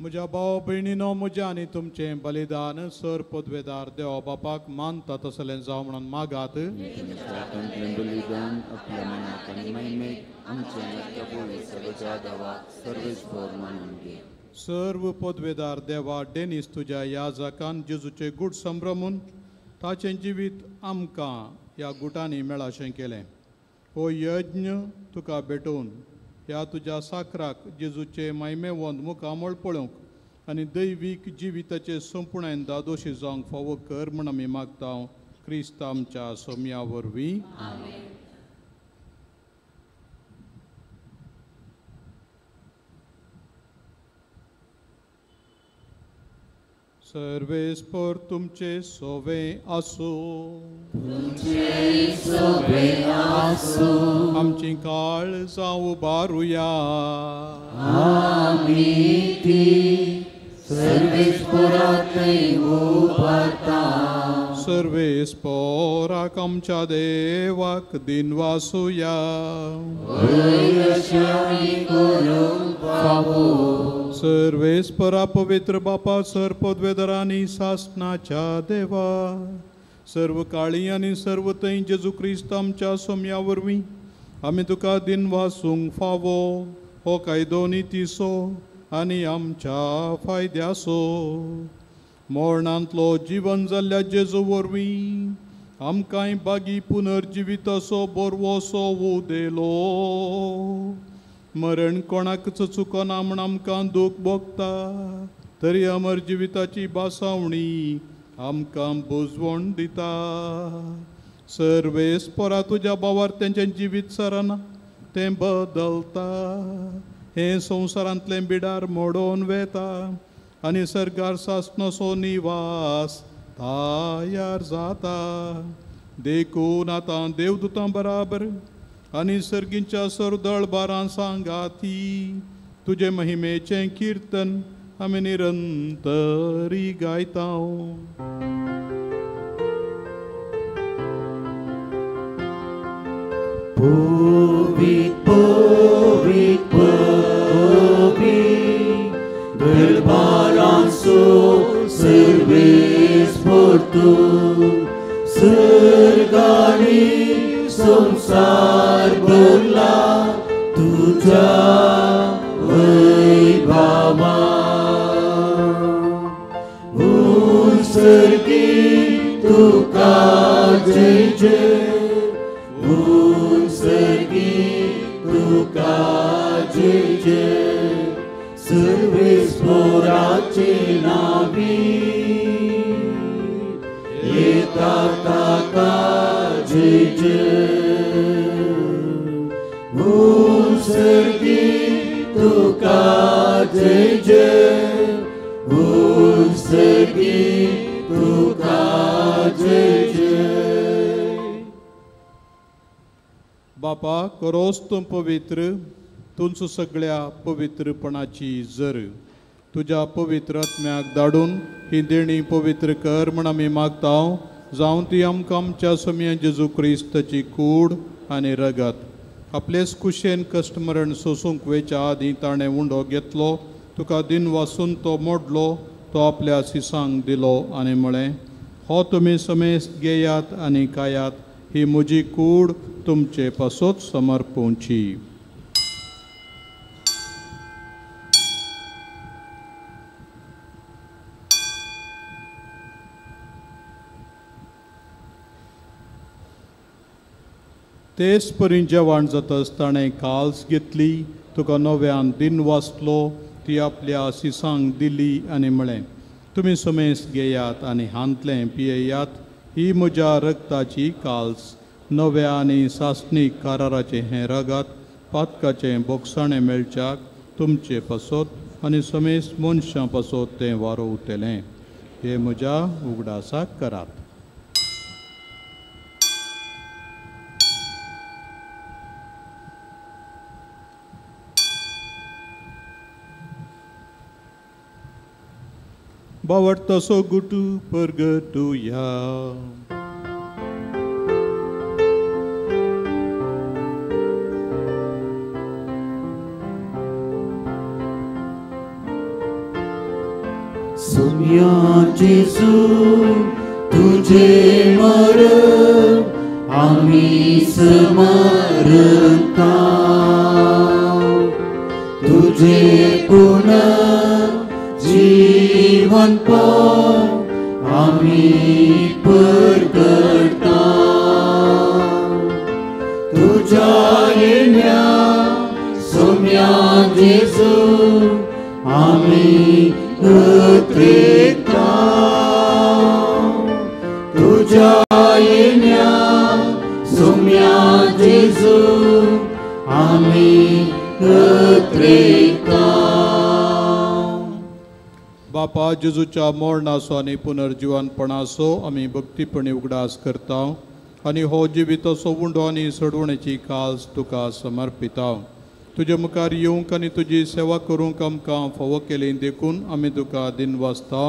म्हज्या भाव भयणीनो, म्हज्या आनी तुमचें बलिदान सर पदवेदार देवा बापाक मानता तसलें जावं म्हणून मागात. बलिदान आपल्या मनाक आनी महिमेक आमच्या प्रभू देवाक सर्वेस्पर मानून घे. सर्व पदवेदार देवा, डेनीस तुज्या याजकान जेजूचे गूट संभ्रमून ताचें जिवीत आमकां ह्या गुटांनी मेळाशें केलें. हो यज्ञ तुका भेटोवन ह्या तुज्या साकराक जेजूचे महिमेवंत मुखामळ पळोवंक आनी दैवीक जिविताचे संपुणायन दादोशी जावंक फावो कर म्हूण आमी मागता. क्रिस्त आमच्या सोम्या वरवीं. सर्वेस्पर तुमचे सोवे आसूं. आमची काळ जावं बारुया. आमी ती सर्वेस्परातय उबारता. सर्वेस्पराक आमच्या देवाक दिनवासुया. सर्वेस्परा पवित्र बापा सर पदवेदरांनी सासनाच्या देवा, सर्व काळी आनी सर्व थंय जेजू क्रिस्त आमच्या सोम्या वरवीं आमी तुका दिनवासूंक फावो हो कायदो नितीचो आनी आमच्या फायद्याचो. मरणांतलो जिवन जाल्ल्या जेजू वरवीं आमकांय बागी पुनर्जिविताचो बोरवोसो उदेलो. मरण कोणाकच चुकना म्हण आमकां दूख भोगता तरी अमर जिविताची बासावणी आमकां बुजवण दिता. सर्वेस पोरा तुज्या भावार तेंचें जिवीत सरना तें बदलता. हें संवसारांतलें बिडार मोडोन वेता आनी सर्गार सासणाचो निवास तयार जाता. देखून आतां देवदूतां बराबर आनी सर्गींच्या सरदळ बारां सांगाती तुजे महिमेचें किर्तन आमी निरंतरी गायता. पवित्र पवित्र पवित्र दरबारांसो सर्वेस परतू सर्गानी संसार भरला तुझ्या वैभवा. उत्सर्गी तुका जय जय उत्सर्गी तुका जय जय सर्वेस्पोराचे नावी येता ताका जय जय उत्सर्गी तुका जय जय उत्सर्गी तुका जय जय. बापा करोस तूं पवित्र तुमचो सगळ्या पवित्रपणाची जर तुज्या पवित्र आत्म्याक धाडून ही देणी पवित्र कर म्हण आमी मागता. जावं ती आमकां आमच्या सोम्या जेजू क्रिस्ताची कूड आनी रगत. आपलेच कुशेन कश्टमरण सोसूंक वेच्या आदीं ताणें उंडो घेतलो, तुका दिन वासून तो मोडलो, तो आपल्या सिसांक दिलो आनी म्हळें, हो तुमी समेस्त घेयात आनी खायात, ही म्हजी कूड तुमचे पासत समर्पोवची. तेच परी जेवण जातच ताणें काल्स घेतली, तुका नव्यान दिन वाचलो, ती आपल्या सिसांक दिली आनी म्हळें, तुमी समेस्त घेयात आनी हांतलें पियेयात, ही म्हज्या रगताची काल्स, नव्या आनी सासणीक कराराचें हें रगत पातकाचें बोगसाणें मेळच्याक तुमचे पासत आनी समेस्त मनशां पासत तें वारोवतलें. हें म्हज्या उगडासाक करात. बावडतसो गुटू परगटुया. सोम्या जेजू तुझे मरण आमी स्मरता, तुझे पुनर्जीवन आमी परगटा, तुझ्या येण्या सोम्या जेजू आमी उतरेता, तुझ्या येण्या सोम्या जेजू आमी उतरेता. बापा जेजूच्या मरणाचो आनी पुनर्जिवनपणाचो आमी भक्तीपणी उगडास करता आनी हो जिविताचो उंडो आनी सडवणेची काल्स तुका समर्पिता. तुजे मुखार येवंक आनी तुजी सेवा करूंक आमकां फावो केली देखून आमी तुका दिनवासता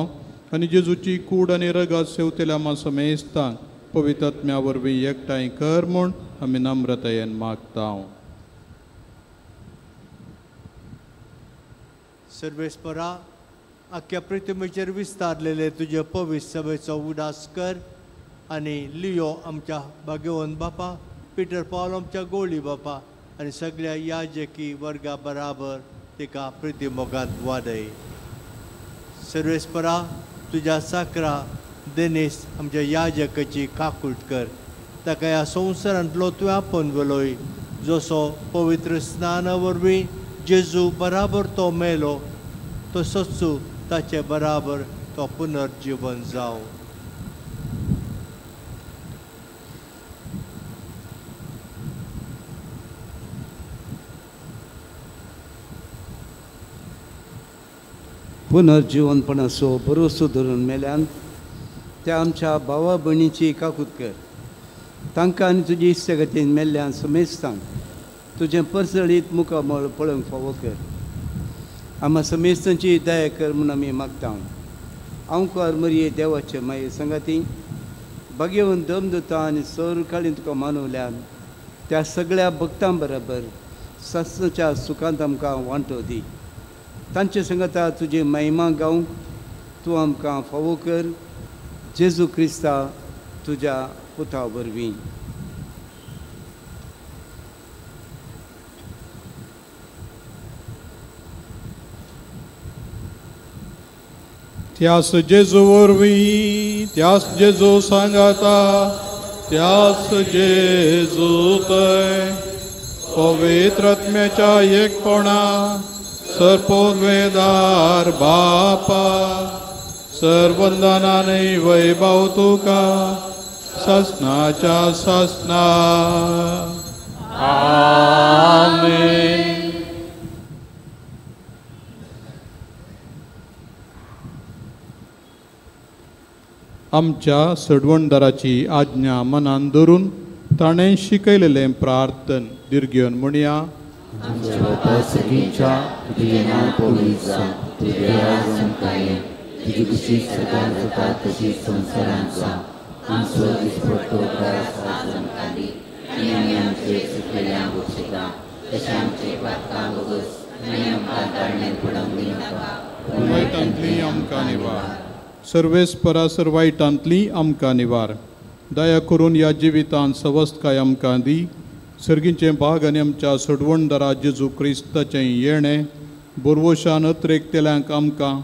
आनी जेजूची कूड आनी रगत सेवतेल्या आमा समेस्तांक पवित्र आत्म्या वरवीं एकठांय कर म्हूण आमी नम्रतायेन मागता. सर्वेस्परा आख्या पृथ्वीचेर विस्तारलेले तुजे पवित्र सभेचो उदास कर आनी लियो आमच्या भाग्यवंत बापा, पिटर पावल आमच्या गोळी बापा आनी सगळ्या याजकी वर्गा बराबर तिका प्रिती मोगांत वाडय. सर्वेस्परा तुज्या साकरा देनेस आमच्या याजकाची काकूट कर. ताका ह्या संवसारांतलो तुवें आपोवन व्हेलोय, जसो पवित्र स्नाना वरवीं जेजू बराबर तो मेलो तसोच ताचे बराबर तो पुनर्जीवन जावं. पुनर्जीवनपणाचो भरोसो धरून मेल्यान त्या आमच्या भावा भयणीची काकूत कर. तांकां आनी तुजी इश्टागतीन मेल्ल्यान समेस्तांक तुजें परजळीत मुखामळ पळोवंक फावो कर. आमा समेस्तांची दया कर म्हूण आमी मागता. आंवकार मरये देवाचे माये संगाती भाग्यवंत दमदुता आनी सरकाळीन तुका मानवल्यान त्या सगळ्या भक्तां बराबर सासणाच्या सुखांत आमकां वांटो दी. तांचे संगता तुजी महिमा गावंक तूं आमकां फावो कर. जेजू क्रिस्ता तुज्या पुता वरवीं. त्यास जेजू वरवीं, त्यास जेजू सांगाता, त्यास जेजू तय पवित्र आत्म्याच्या एकपणा सर्पोद्वेदार बापा सर्वंदनाने वैभव तुका ससनाच्या ससना. आमेन. आमच्या सडवणदाराची आज्ञा मनान धरून ताणें शिकयलेलें प्रार्थन दीर्घेवन म्हणया. आमच्या बापा सगळींच्या तुजें नांव पवित्र जावं, तुजें राज आमकां येवं, तुजी खुशी स्वर्गांत जाता तशी संवसारांत जावं. आमचो दिसपट्टो ग्रास आज आमकां दी आनी आमी आमचे चुकलेल्यांक बक्षिता तशें आमचे पातकां भोगस आनी आमकां ताळणेंत पडोवंक दिनाका, पूण वायटांतली आमकां निवार. सर्वेस्परा सर वायटांतली आमकां निवार. दया करून ह्या जिवितांत सवस्तकाय आमकां दी. सर्गीचें भाग आनी आमच्या सोडवणदारा जेजू क्रिस्ताचें येणें बोरवोशान अत्रेकतेल्यांक आमकां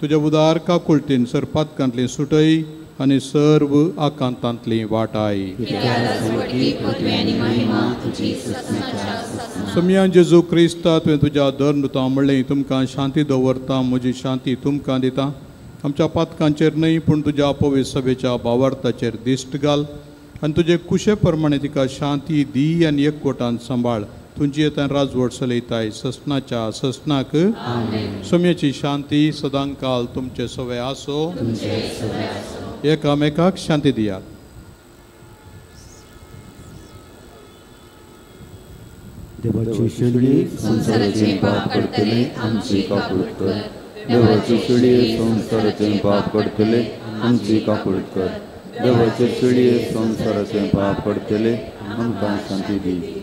तुज्या उदार काकुळटीन सरपातकांतली सुटय आनी सर्व आकांतांतली वाटाय. सम्या जेजू क्रिस्ता तुवें तुज्या धर्मदुतां म्हणलें तुमकां शांती दवरता, म्हजी शांती तुमकां दिता. आमच्या पातकांचेर न्हय पूण तुज्या पवित्र सभेच्या भावार्थाचेर दिश्ट घाल आनी तुजे कुशे प्रमाणे तिका शांती दी आनी एकवटान सांबाळ. तुजी येतान राजवट चलयताय ससनाच्या ससनाक. सम्याची शांती सदांकाल तुमचे सवे आसो. एकामेकाक शांती दियात. देवाची शेळी संवसाराचें पाप काडटले आमची काकूट कर. देवाची शेळी संवसाराचें पाप काडटले आमची काकूट कर. देवाचे शेळये संवसाराचें पाप काडटले आमकां शांती दी.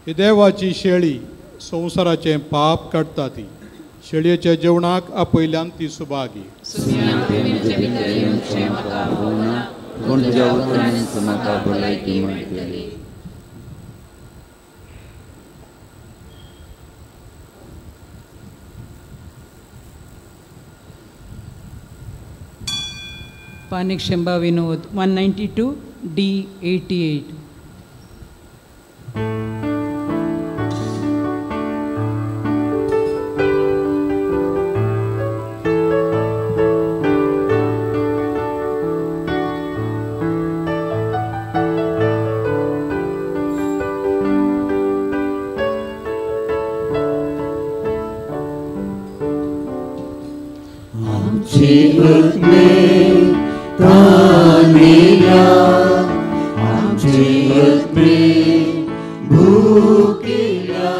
ही देवाची शेळी संवसाराचें पाप काडटा ती. शेळयेच्या जेवणाक आपयल्यान ती सुभागी. पानिक Shemba Vinod 192 D 88. आमची आत्मे भुकेल्या.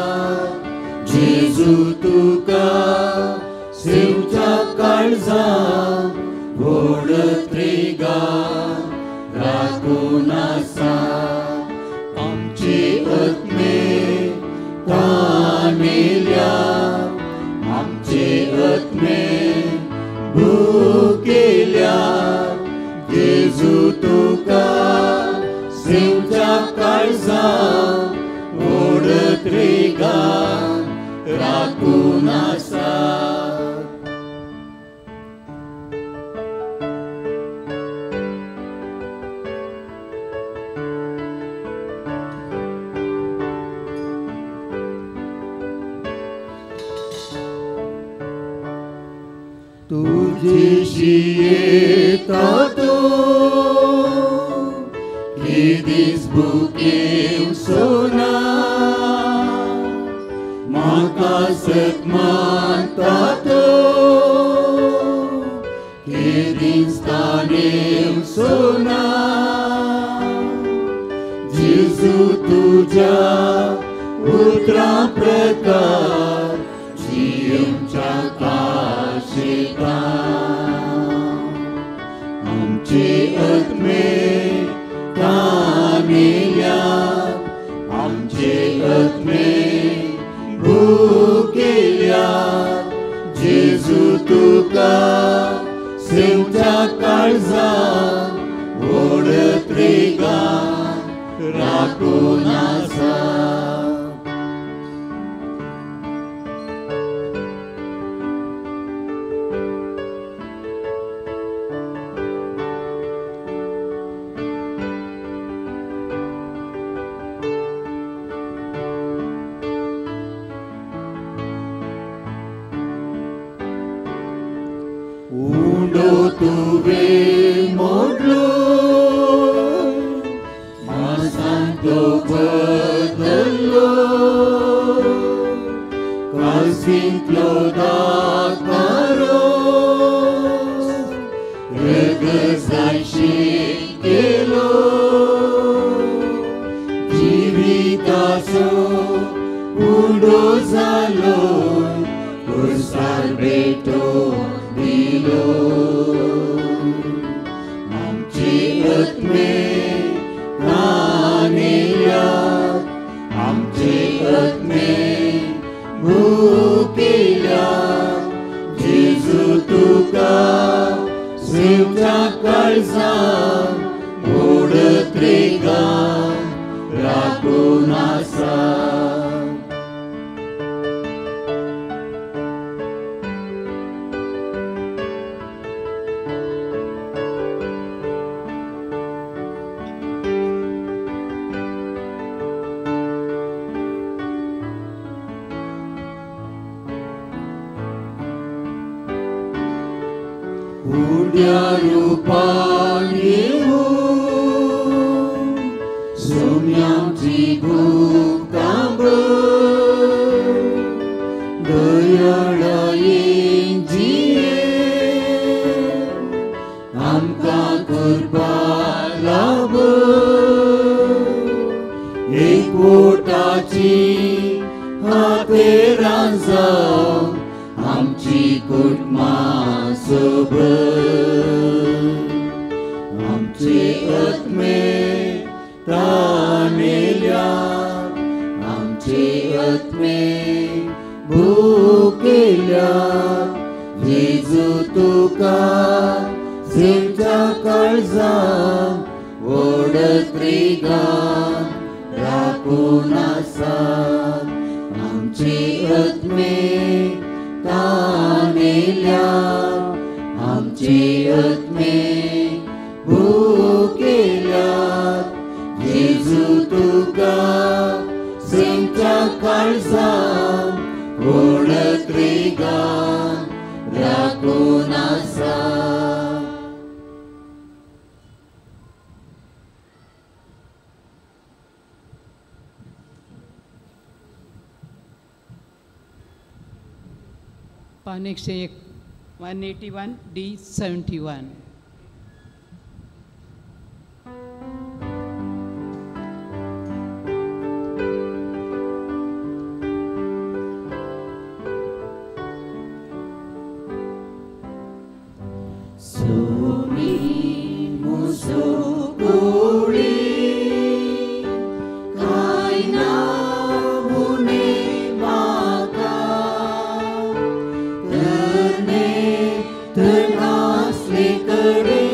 काळजां ओडत रेगान राखून आसा. तुझी येता तो केदीस भुकेव सोना म्हाका सतमानता तो केदीस ताणेव सोना. जेजू तुज्या उतरां प्रकार जियेवच्या काशेता आमचे आत्मे तानेल्या आमचे आत्मे भुकेल्या. जेजू तुका सेवच्या काळजान ओडत रेगान राखून आसा. उंडो तुवें मोडलो मासांतो बदल्लो कासींतलो दाकारो रगजायशी केलो. जिविताचो उंडो जालो पुरसार भेटो दिलो. आमचे आत्मे तानेल्या आमचे आत्मे भुकेल्या. जेजू तुका सेवच्या काळजान ओडत रेगान राखून आसा. उड्या रुपान येवूं सोम्याची भूक तांबड दयाळायेन जिये आमकां कृपा लाभ. एकवटाची हातेरां जावं आमची कुटुंबां सोबत आमचे आत्मे तानेल्या आमचे आत्मे भुकेल्या. जेजू तुका सेवच्या काळजान ओडत रेगान राखून आसा. आमचे आत्मे तानेल्या आमचे आत्मे भुकेल्या. जेजू तुका सेवच्या काळजान ओडत रेगान राखून आसा. पान 101 181 D 71. Sumi musukuli kaina mune maka tene tenasle kare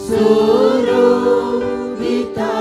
soro dita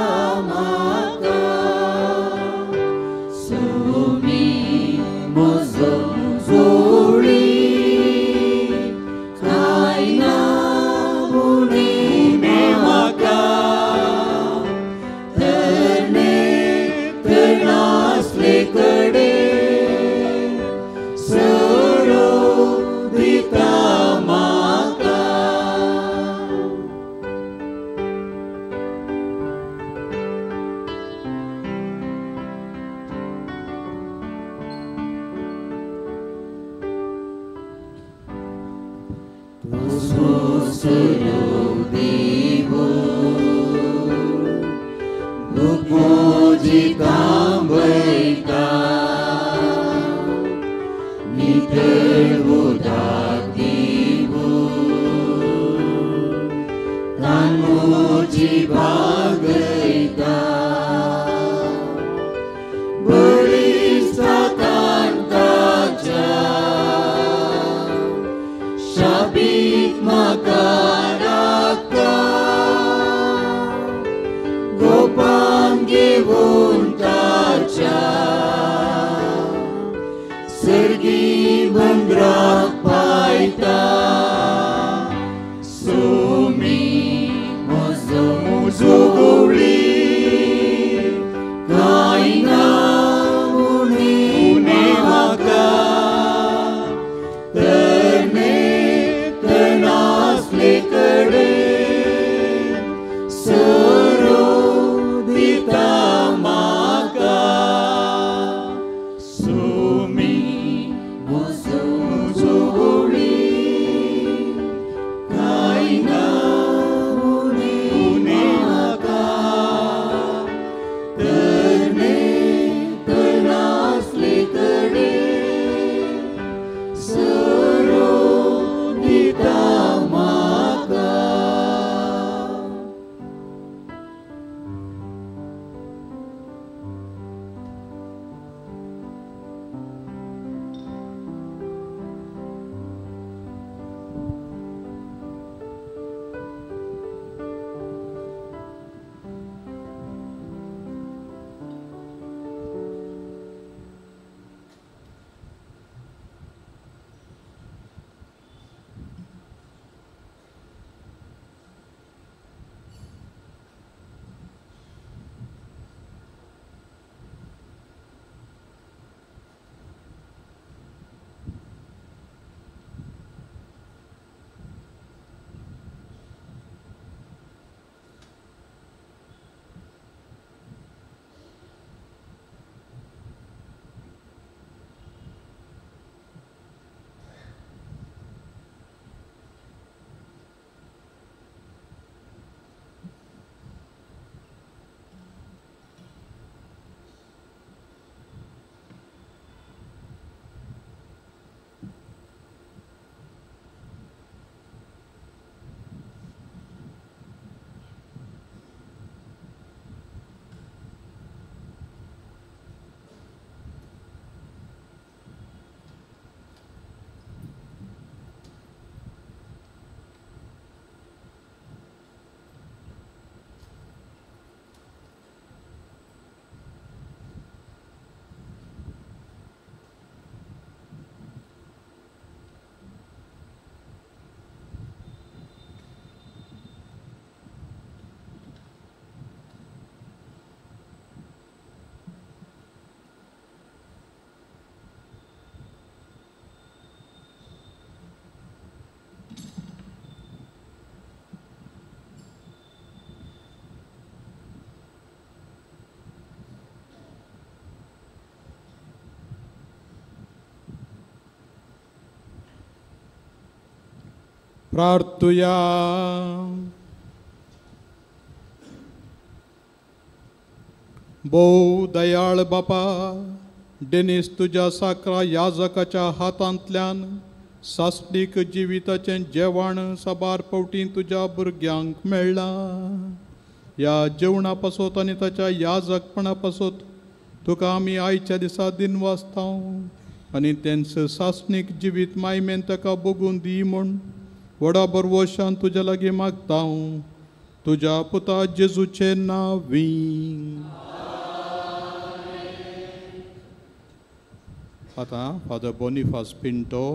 मुजी भागयता बळिश्टातान ताच्या शाबीत म्हाका राखता गोपान घेवन ताच्या सर्गी बंद्राक पायता सुमी म्हजो म्हजो गवळी कांय ना उणें म्हाका तरणे तणासले कडेन सरो दिता म्हाका सुमी म्हजो म्हजो गवळी कांय ना उणें म्हाका तरणे तणासले कडेन सरो दिता म्हाका. प्रार्थुया. भोव दयाळ बापा डेनीस तुज्या साकरा याजकाच्या हातांतल्यान सासणीक जिविताचें जेवण साबार फावटी तुज्या भुरग्यांक मेळ्ळां. ह्या जेवणा पासत आनी ताच्या याजकपणा पासत तुका आमी आयच्या दिसा दिनवासता आनी तेंच सासणीक जिवीत मायमेन ताका बगून दी म्हूण व्हडा बरवशान तुज्या लागीं मागता. तुज्या पुता जेजूचें नांवी. आतां फादर बोनिफास पिंटो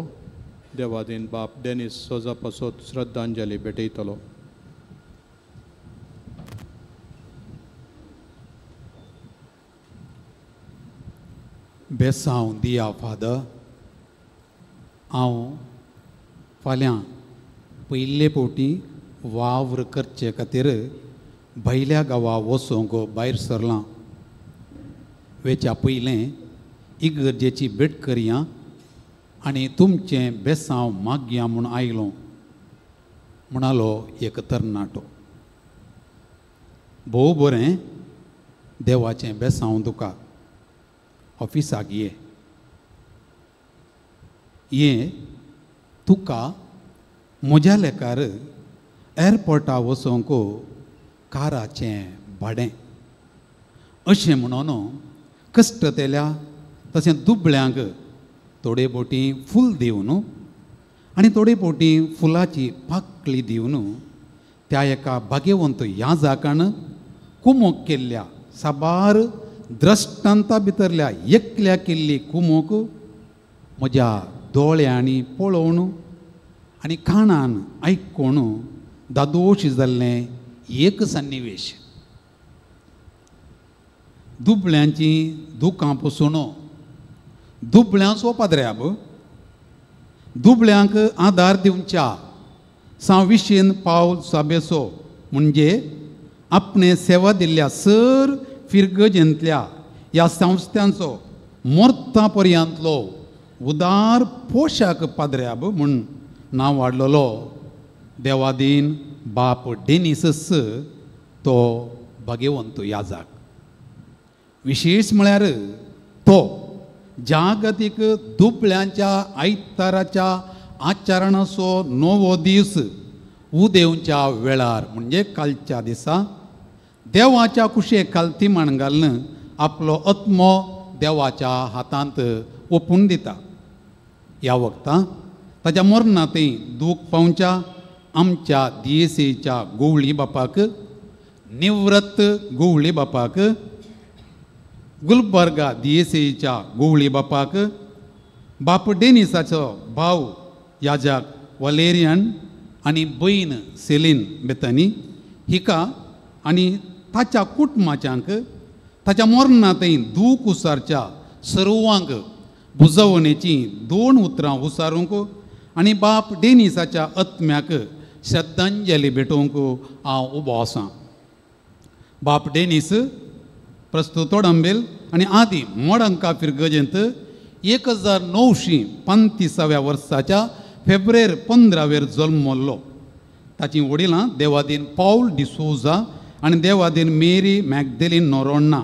देवादीन बाप डेनीस सोजा पासत श्रद्धांजली भेटयतलो. बेसांव दिया फादर. हांव फाल्यां पयले फावटी वावर करचे खातीर भायल्या गांवा वचूंक भायर सरलां. वेच्या पयलें इगर्जेची भेट करया आनी तुमचें बेसांव मागया म्हूण आयलो म्हणालो एक तरणाटो. भोव बरें, देवाचें बेसांव तुका. ऑफिसाक ये ये तुका म्हज्या लेखार एअरपोर्टा वचोंक काराचें भाडें. अशें म्हणून कश्टतेल्या तशें दुबळ्यांक थोडे बोटी फूल दिवन आनी थोडे बोटी फुलाची पाकळी दिवन त्या एका भाग्यवंत याजाकान कुमोक केल्ल्या साबार द्रश्टांता भितरल्या एकल्या केल्ली कुमोक म्हज्या दोळ्यांनी पळोवन आनी कानान आयकून दादोश जाल्लें एक सन्निवेश. दुबळ्यांची दुकां पसून दुबळ्यांचो पाद्र्याब दुबळ्यांक आदार दिवच्या साविशीन पावल साबेसो म्हणजे आपणे सेवा दिल्ल्या सर फिरगजेंतल्या ह्या संस्थांचो मोर्ता पर्यंतलो उदार पोशाक पाद्र्याब म्हूण नांव वाडलेलो देवादीन बाप डेनिसस तो भाग्यवंत याजाक. विशेश म्हळ्यार तो जागतीक दुबळ्यांच्या आयताराच्या आचरणाचो नवो दीस उदेवच्या वेळार म्हणजे कालच्या दिसा देवाच्या कुशेक खालती माण घालून आपलो आत्मो देवाच्या हातांत ओपून दिता. ह्या वखदां ताच्या मरणांतय दूख पावच्या आमच्या दियेसेच्या गोवळी बापाक, निवृत्त गोवळी बापाक, गुलबर्गा दियेसेच्या गोवळी बापाक, बाप डेनिसाचो भाव याजाक वलेरियन आनी भयण सेलीन बेतानी हिका आनी ताच्या कुटुंबाच्यांक ताच्या मरणांतय दूख उसारच्या सर्वांक बुजवणेची दोन उतरां उसारूंक आनी बाप डेनिसाच्या आत्म्याक श्रद्धांजली भेटोवंक हांव उबो आसा. बाप डेनिस प्रस्तुत तोडंबेल आनी आदी मोडंका फिरगजेंत 1935व्या वर्साच्या फेब्रेर 15वेर जल्मल्लो. ताची वडिलां देवादीन पावल डिसोजा आनी देवादीन मेरी मॅगदेलीन नोरोण्णा.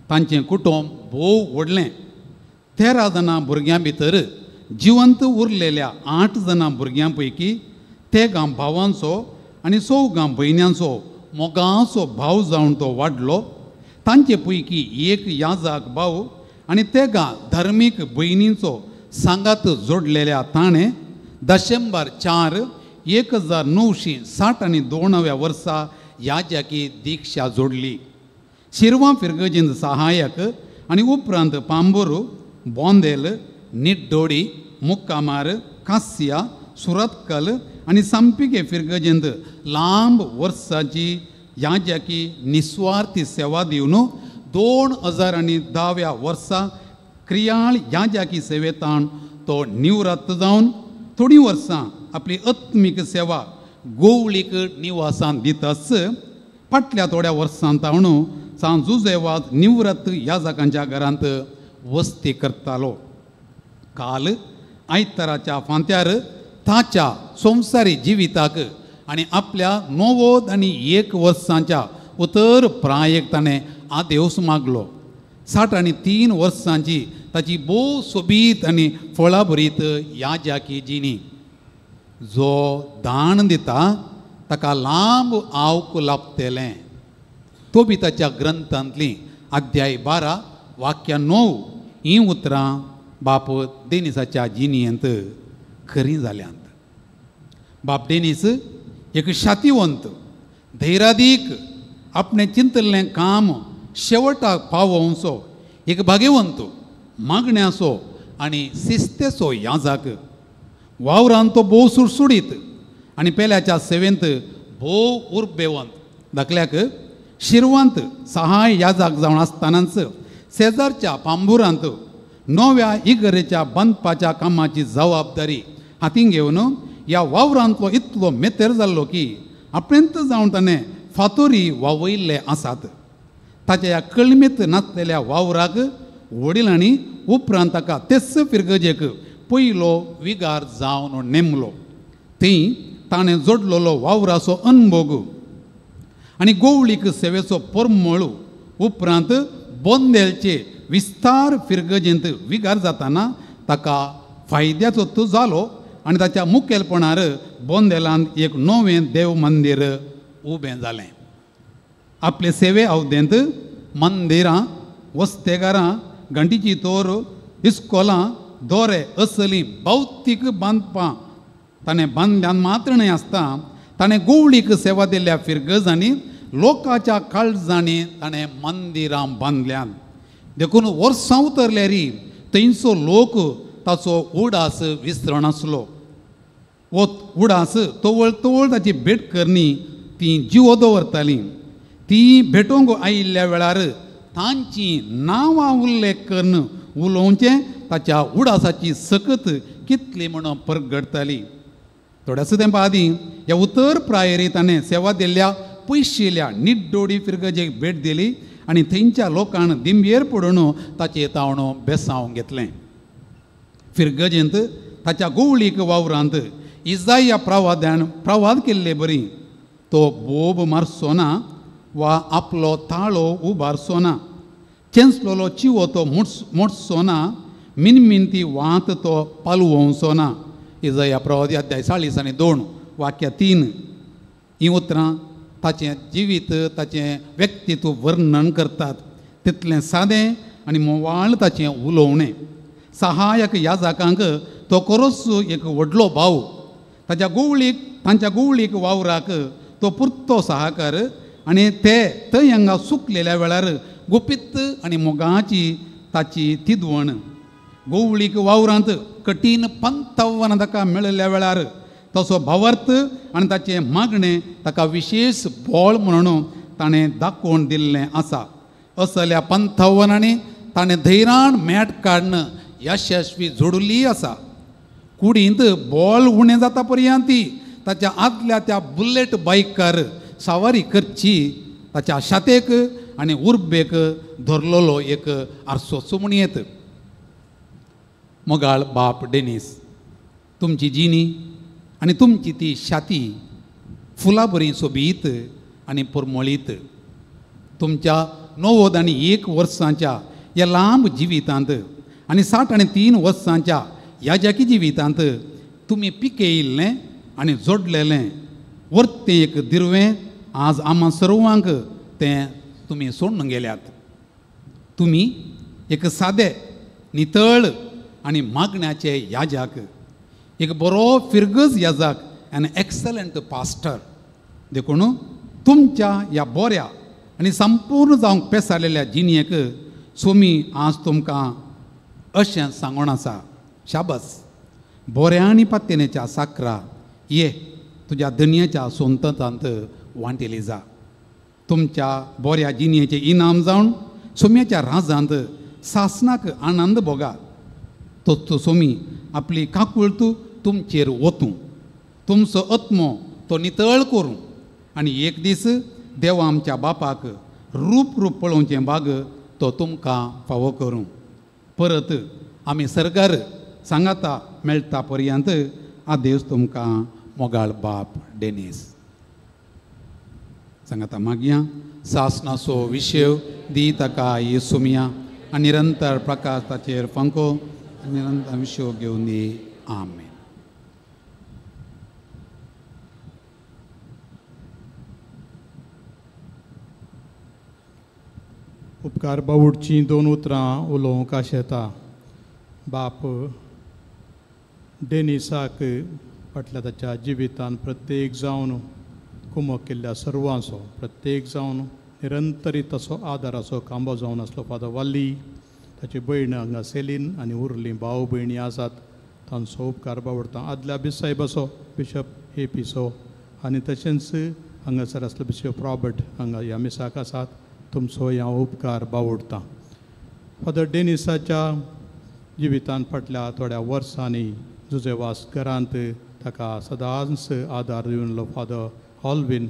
तांचें कुटुंब भोव व्हडलें. 13 जाणां भुरग्यां भितर जिवंत उरलेल्या 8 जाणां भुरग्यां पैकी 3 भावांचो आनी 4 भयण्यांचो मोगाचो भाव जावन तो वाडलो. तांचे पैकी एक याजाक भाव आनी 3 धार्मीक भयणींचो सांगात जोडलेल्या ताणें डिसेंबर 4, 1962व्या वर्सा याजाकी दीक्षा जोडली. शिरवां फिरगजीन सहायक आनी उपरांत पांबूर, बोंदेल, निड्डोडी, मुक्कामार, कास्या, सुरतकल आनी सांपिके फिरगजेंत लांब वर्साची याजाकी निस्वार्थी सेवा दिवन 2010व्या वर्सा क्रियाळ याजाकी सेवेतान तो निवृत्त जावन थोडीं वर्सां आपली आत्मीक सेवा गोवळीक निवासान दिताच फाटल्या थोड्या वर्सां तावन सांत जुजेवाज निवृत्त याजकांच्या घरांत वस्ती करतालो. काल आयताराच्या फांत्यार ताच्या संवसारी जिविताक आनी आपल्या 91 वर्सांच्या उतर प्रायेक ताणें आदेवस मागलो. 63 वर्सांची ताची भोव सोबीत आनी फळाभरीत याजाकी जिणी. जो दान दिता ताका लांब आवक लाभतलें. तोबिताच्या ग्रंथांतली अध्याय 12 वाक्य 9 हीं उतरां बाप डेनिसाच्या जिणेंत खरीं जाल्यांत. बाप डेनिस एक शातिवंत, धैर्यादीक, आपणें चिंतल्लें काम शेवटाक पावोवचो एक भाग्यवंत, मागण्याचो आनी शिस्तेचो याजाक. वावरान तो भोव सुडसुडीत आनी पेल्याच्या सेवेंत भोव उर्बेवंत. धाकल्याक शिरवंत सहाय याजाक जावन आसतनाच शेजारच्या पांबुरांत नव्या इगरेच्या बांदपाच्या कामाची जबाबदारी हातीन घेवन ह्या वावरांतलो इतलो मेतेर जाल्लो की आपणेंत जावन ताणें फातोरी वावयल्ले आसात. ताच्या ह्या कळमीत नासलेल्या वावराक वडिलांनी उपरांत ताका तेच फिरगजेक पयलो विगार जावन नेमलो. थंय ताणें जोडलेलो वावराचो अनभोग आनी गोवळीक सेवेचो परमळ उपरांत बोंदेलचे विस्तार फिरगजेंत विगार जाताना ताका फायद्याचो तो जालो आनी ताच्या मुखेलपणार बोंदेलांत एक नवें देव मंदीर उबें जालें. आपले सेवे अवधेंत मंदिरां, वस्तेगारां, घंटीची तोर, इस्कोलां, दोरे असलीं भौतीक बांदपां ताणें बांदल्यान मात्र न्हय आसता, ताणें गोवळीक सेवा दिल्ल्या फिरगजांनी लोकांच्या काळजांनी ताणें मंदिरां बांदल्यान. देखून वर्सां उतरल्यारी थंयचो लोक ताचो उडास विसरनासलो. वो उडास तवळ तवळ ताची भेट करणी ती जिवो दवरताली. ती भेटोवंक आयिल्ल्या वेळार तांची नांवां उल्लेख करून उलोवचें ताच्या उडासाची सकत कितली म्हणून परगडटाली. थोड्याच तेंपा आदीं ह्या उतर प्रायरी ताणें सेवा दिल्ल्या पयशिल्ल्या निड्डोडी फिरगजेक भेट दिली आनी थंयच्या लोकांक दिंबेर पडून ताचें तावणो बेसांव घेतलें. फिरगजेंत ताच्या गोवळीक वावरांत इजाया प्रवाद्यान प्रवाद केल्ले बरी तो बोब मारचो ना वा आपलो ताळो उबारचो ना, चेंचलोलो चिवो तो मोडचो ना, मिनमिनती वात तो पालवोवचो ना. इजाया प्रवादी अध्याय 40 आनी 2 वाक्य 3 हीं उतरां ताचें जिवीत ताचें व्यक्तित्व वर्णन करतात. तितलें सादें आनी मोवाळ ताचें उलोवणें. सहायक याजकांक तो खरोच एक व्हडलो भाव. ताच्या गोवळीक तांच्या गोवळीक वावराक तो पुरतो सहाकार आनी ते थंय हांगा सुकलेल्या वेळार गुपीत आनी मोगाची ताची तिदवण. गोवळीक वावरांत कठीण पंतवन ताका मेळिल्ल्या वेळार तसो भावार्थ आनी ताचें मागणें ताका विशेश बळ म्हणून ताणें दाखोवन दिल्लें आसा. असल्या पंथावनांनी ताणें धैर्यान मेट काडून यशस्वी जोडली आसा. कुडींत बॉल उणें जाता पर्यंत ती ताच्या आदल्या त्या बुलेट बायकार सवारी करची ताच्या शातेक आनी उर्बेक धरलेलो एक आरसोचो म्हण येत. मोगाळ बाप डेनीस, तुमची जिणी आनी तुमची ती शाती फुलां बरी सोबीत आनी परमळीत. तुमच्या 91 वर्सांच्या ह्या लांब जिवितांत आनी 63 वर्सांच्या याजकी जिवितांत तुमी पिकयिल्लें आनी जोडलेलें वर्तें एक दिरवें आज आमा सर्वांक तें तुमी सोडून गेल्यात. तुमी एक सादे नितळ आनी मागण्याचे याजक, एक बरो फिरगज याजक आनी एक्सलंट पास्टर. देखून तुमच्या ह्या बऱ्या आनी संपूर्ण जावंक पेसालेल्या जिणेक सोमी आज तुमकां अशें सांगून आसा, शाबास, बऱ्या आनी पात्येनेच्या साकरा ये तुज्या धनयाच्या सोंततांत वांटेली जा. तुमच्या बऱ्या जिणेचें इनाम जावन सोम्याच्या राजांत सासनाक आनंद भोगा. तोच सोमी आपली काकुळत तुमचेर वतूं, तुमचो आत्मो तो नितळ करूं आनी एक दीस देवा आमच्या बापाक रूप रूप पळोवचें बाग तो तुमकां फावो करूं. परत आमी सरकार सांगाता मेळटा पर्यंत आदेश तुमकां मोगाळ बाप डेनीस. सांगाता मागया सासनाचो विशय दी ताका येसुमिया आनी निरंतर प्रकाश ताचेर फांको निरंतर विशय घेवन दी. आमेन. उपकार बावुडचीं दोन उतरां उलोवंक आशेता. बाप डेनिसाक फाटल्या ताच्या जिवितान प्रत्येक जावन कुमक केल्ल्या सर्वांचो प्रत्येक जावन निरंतरी तसो आदाराचो कांबो जावन आसलो फादर वाली, ताची भयण हांगा सेलीन आनी उरलीं भाव भयणी आसात तांचो उपकार बावडटा. आदल्या बिसायबाचो बिशप एपीचो आनी तशेंच हांगासर आसलो बिशप रॉबर्ट हांगा ह्या मिसाक आसात, तुमचो ह्या उपकार बावडटा. फादर डेनिसाच्या जिवितान फाटल्या थोड्या वर्सांनी जुजेवास घरांत ताका सदांच आदार दिवन फादर हॉलवीन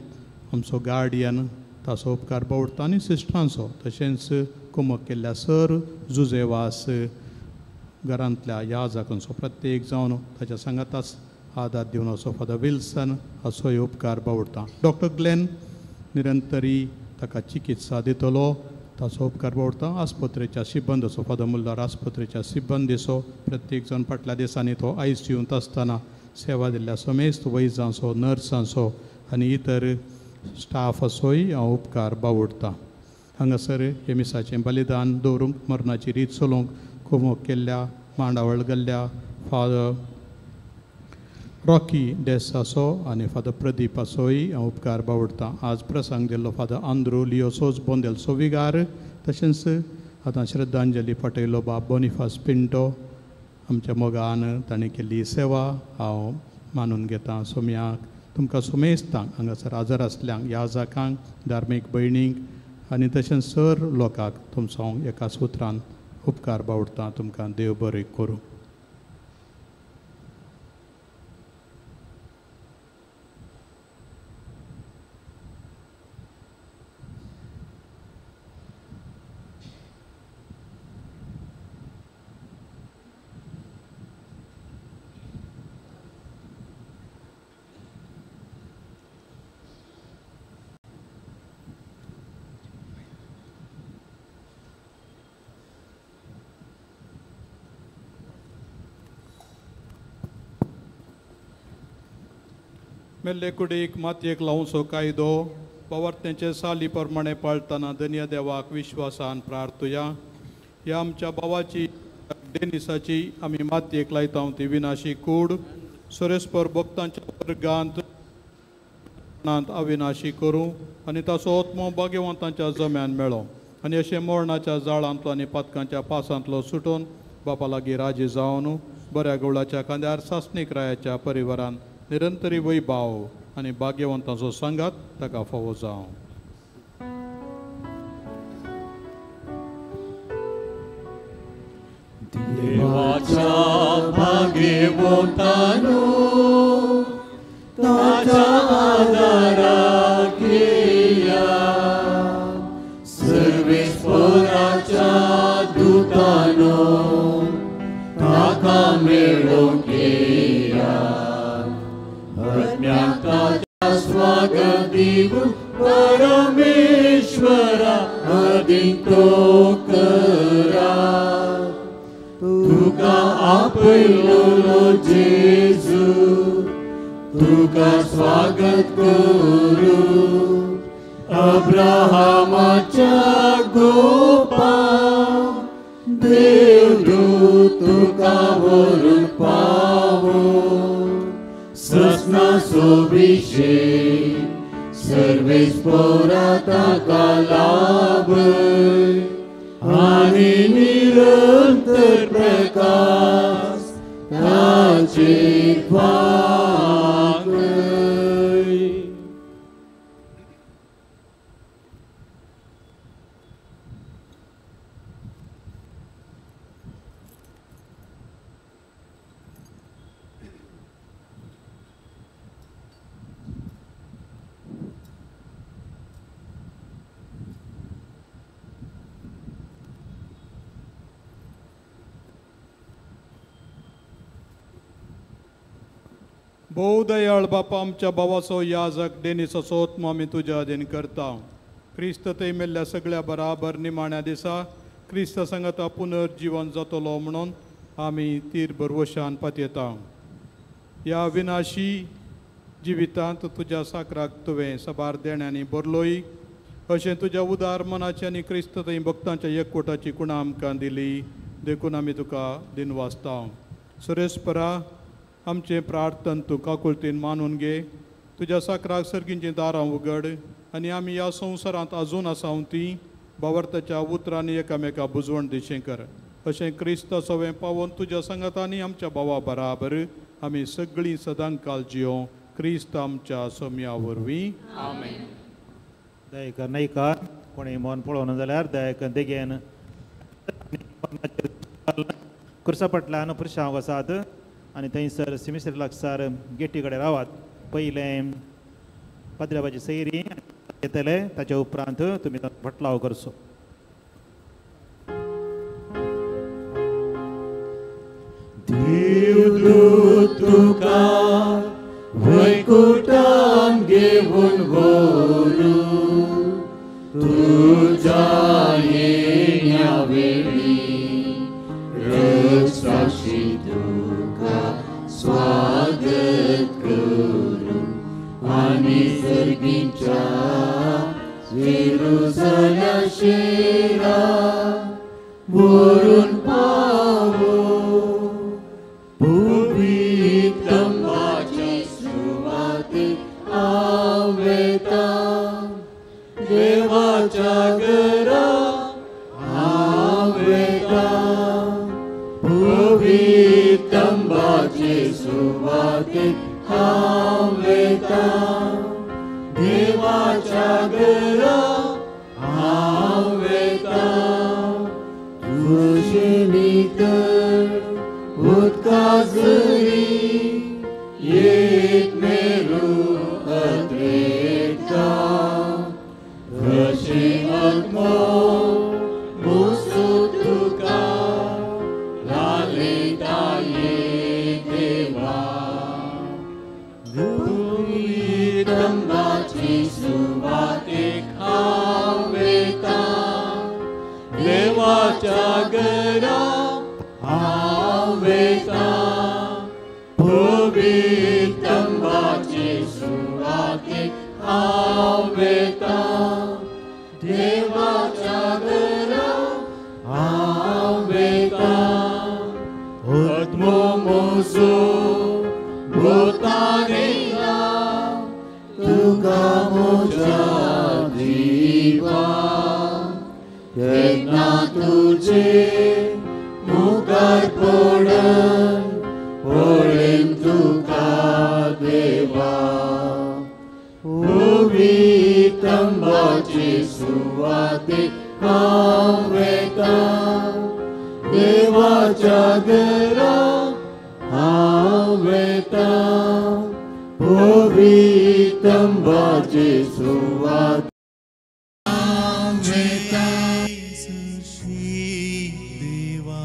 आमचो गार्डियन ताचो उपकार बावडटा आनी सिस्टरांचो तशेंच कुमक केल्ल्या सर जुजेवास घरांतल्या याजकांचो प्रत्येक जावन ताच्या सांगाताच आदार दिवन असो फादर विल्सन हाचोय उपकार बावडटा. डॉक्टर ग्लेन निरंतरी ताका चिकित्सा दितलो ताचो उपकार बावडटा. आस्पत्रेच्या सिब्बंदीचो फादर मुल्लार आस्पत्रेच्या सिब्बंदीचो प्रत्येक जावन फाटल्या दिसांनी तो आयसीयूंत आसतना सेवा दिल्ल्या समेस्त वैजांचो, नर्सांचो आनी इतर स्टाफाचोय हांव उपकार बावडटां. हांगासर हे मिसाचें बलिदान दवरूंक, मरणाची रीत चलोवंक कुमोक केल्ल्या मांडावळ गेल्ल्या फादर रॉकी डेसाचो आनी फादर प्रदीपाचोय हांव उपकार बावडटां. आज प्रसंग दिल्लो फादर आंद्रू लियोसोज बोंदेलचो विगार, तशेंच आतां श्रद्धांजली पटयलो बाब बोनिफास पिंटो, आमच्या मोगान ताणें केल्ली सेवा हांव मानून घेतां. सोम्याक तुमकां सुमेस्तांक हांगासर हाजर आसल्यांक, याजाकांक, धार्मीक भयणींक आनी तशेंच सर लोकांक तुमचो हांव एका सुत्रान उपकार बावडटां. तुमकां देव बरें करूं. मेल्ले कुडीक मातयेक लावचो कायदो पवार्थ्यांचे साली प्रमाणे पाळटना धन्य देवाक विश्वासान प्रार्थुया. ह्या आमच्या भावाची डेनिसाची आमी मातयेक लायता ती विनाशी कूड सुरेस्पर भक्तांच्या वर्गांत अविनाशी करूं आनी ताचो आत्मो भाग्यवंतांच्या जम्यान मेळो आनी अशें मरणाच्या जाळांतलो आनी पातकांच्या पासांतलो सुटून बापा लागीं राजी जावन बऱ्या गवळाच्या खांद्यार सासणीक रायाच्या परिवारान निरंतरी वैभाव आनी भाग्यवंतांचो सांगात ताका फावो जावं. देवाच्या भाग्यवंतानो ताच्या आदाराक येया, सर्वेस्पराच्या दुतानो ताका मेळोवंक येया. आत्म्याक ताच्या स्वागत दिवन परमेश्वरा अदीक तो करा. तुका आपयलोलो जेजू तुका स्वागत करूं, अब्राहामाच्या गोपा देवदूत तुका व्हरून पावो. ससनाचो अभिषेक सर्वेस्परा ताका लाभय आनी निरंतर प्रकाश ताचेर फांकय. भोव दयाळ बापा, आमच्या भावाचो याजक डेनिसाचो आत्मो आमी तुज्या अधीन करता. क्रिस्त थंय मेल्ल्या सगळ्या बराबर निमाण्या दिसा क्रिस्त सांगाता पुनर्जिवन जातलो म्हणून आमी तीर भरवशान पातयेता. ह्या विनाशी जिवितांत तुज्या साकराक तुवें साबार देण्यांनी भरलोय, अशें तुज्या उदार मनाची आनी क्रिस्त थंय भक्तांच्या एकवटाची कुणा आमकां दिली, देखून आमी तुका दिनवासता. सुरेस्परा आमचें प्रार्थन तूं काकुळतीन मानून घे. तुज्या साकराक सर्गींचीं दारां उगड आनी आमी ह्या संवसारांत आजून आसाव ती भावार्थाच्या उतरांनी एकामेका बुजवण दिशें कर. अशें क्रिस्ता सवें पावोवन तुज्या सांगातांनी आमच्या भावा बराबर आमी सगळीं सदांकाल जियों क्रिस्त आमच्या सोम्या वरवीं. आमेन. दयेकर नायकार कोणूय मन पळोवना जाल्यार दयेकर देगेन कुर्सा पटल्यान पुरशांव आसात आनी थंयसर सिमिसरी लागसार गेटी कडेन रावात. पयलें पाद्र्याबाची सैरी येतले, ताच्या उपरांत तुमी भटलाव करचो. देवदूत तुका वैकुटान घेवन व्हरूं, तुज्या येण्या वेळी रक्षाशी तुका स्वागत जेरुसल्या शेरा व्हरून पावो पवित्रंबाचे सुवातेक हांव वेता देवाच्या घरा हांव वेता पवित्रंबाचे सुवातेक हांव वेता देवाच्या घरा हांव वेता तुजे भितर उदका झरी एक मेरू अद्रेकता कशें आत्मो मुसू तुका लालयता ये देवा पवित्रंबाचे सुवातेक हांव वेता देवाच्या घरा हांव वेता पवित्रंबाचे सुवातेक हांव वेता देवाच्या घरा हांव वेता आत्मो म्हजो भुतान येयला तुका म्हज्या जिवा केन्ना तुजे मुखार पडन पळयन तुका देवा पवित्रंबाचे सुवातेक हांव वेता देवाच्या घरा हांव वेता पवित्रंबाचे सुवातेक हांव वेता देवा.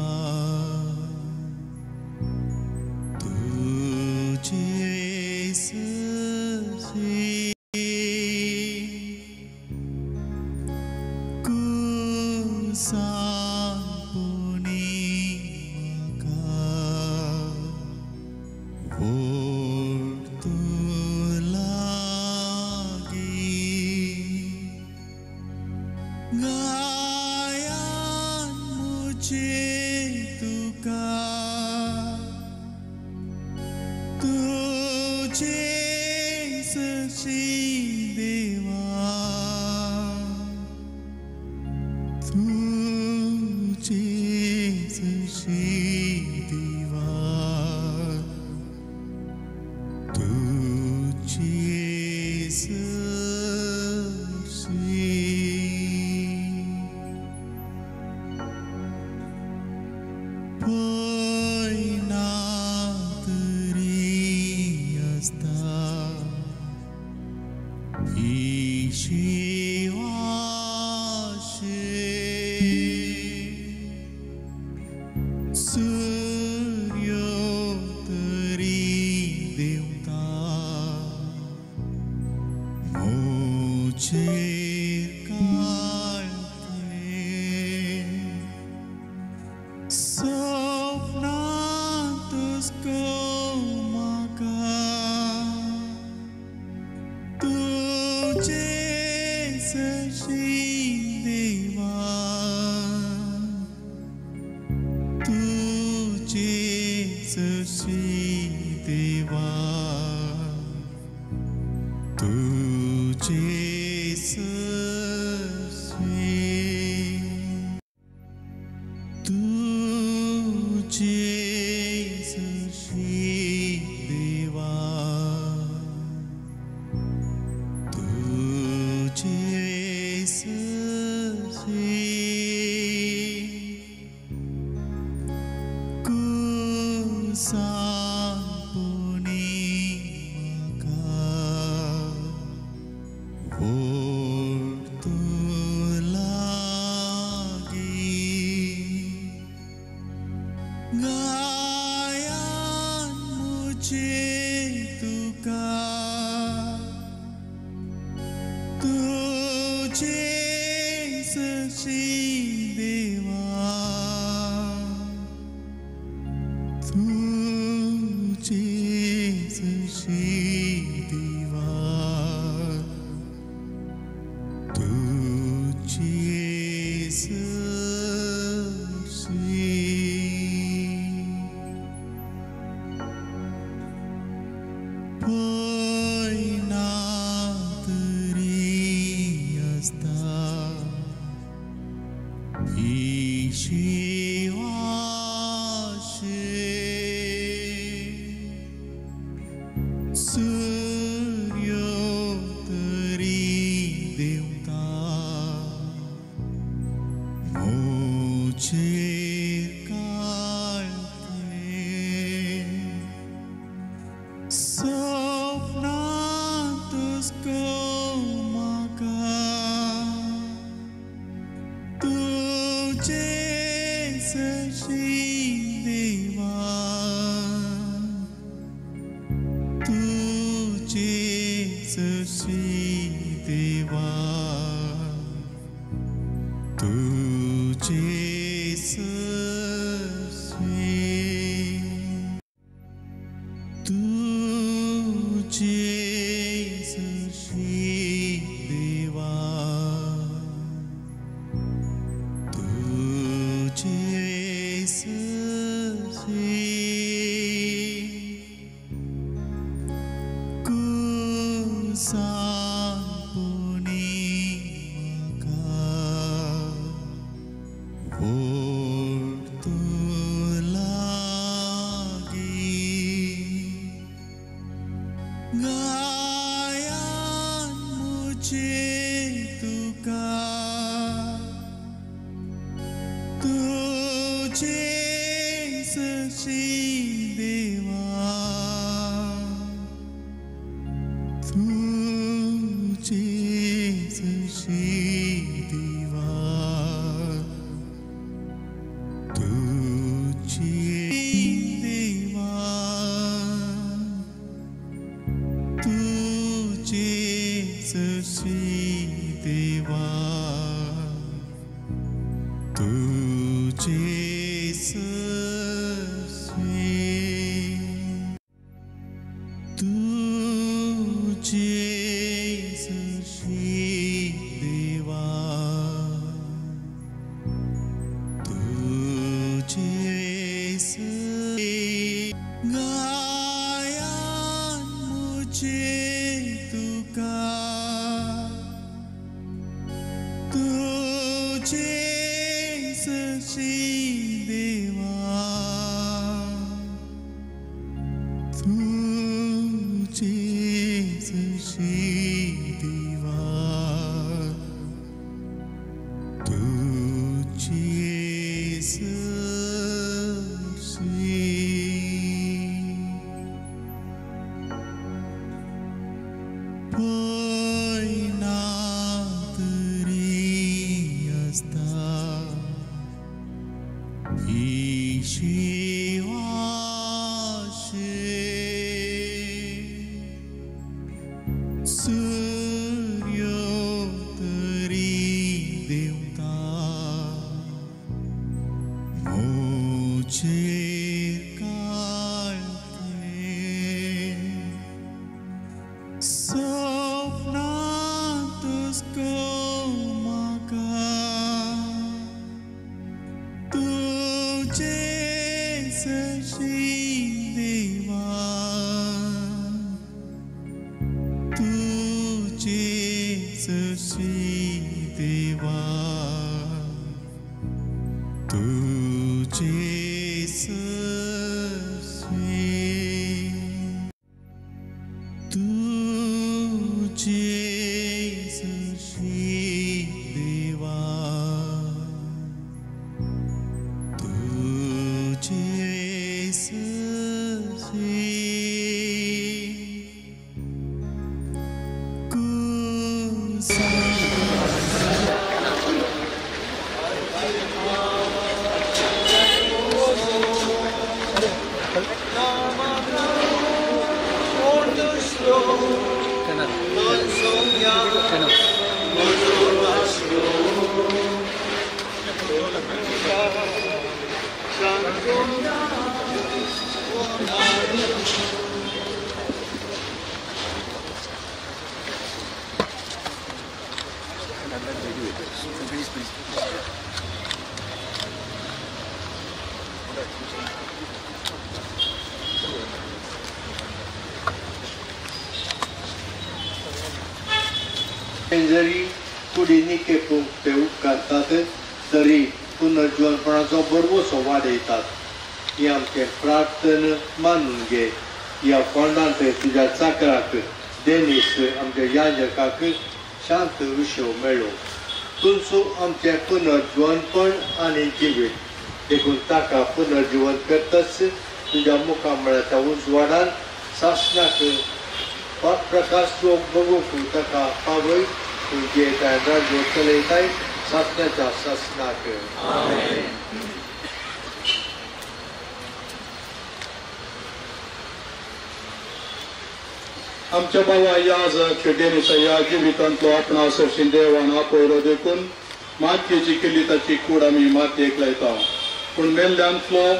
Gracias. Please. जरी कुडींनी खेपूंक ते उपकारतात तरी पुनर्जिवनपणाचो भरवसो वाडयतात. ही आमचें प्रार्थना मानून घे. ह्या फोंडांत तुज्या चाकराक देनीस आमच्या याजकाक शांत विशय मेळो. तुमचो आमचें पुनर्जिवनपण आनी जिवीत देखून ताका पुनर्जिवन करतच तुज्या मुखामळाच्या उजवाडान सासणाक प्रकाश बघूंक ताका पावय. तूं जियेताय राज्य चलयताय सासणाच्या सासणाक. आमच्या बाबा याजक डेनिसा ह्या जिवितांतलो आपणा सरशी देवान आपयलो देखून मातयेची केल्ली ताची कूड आमी मातयेक लायता. पूण मेल्ल्यांतलो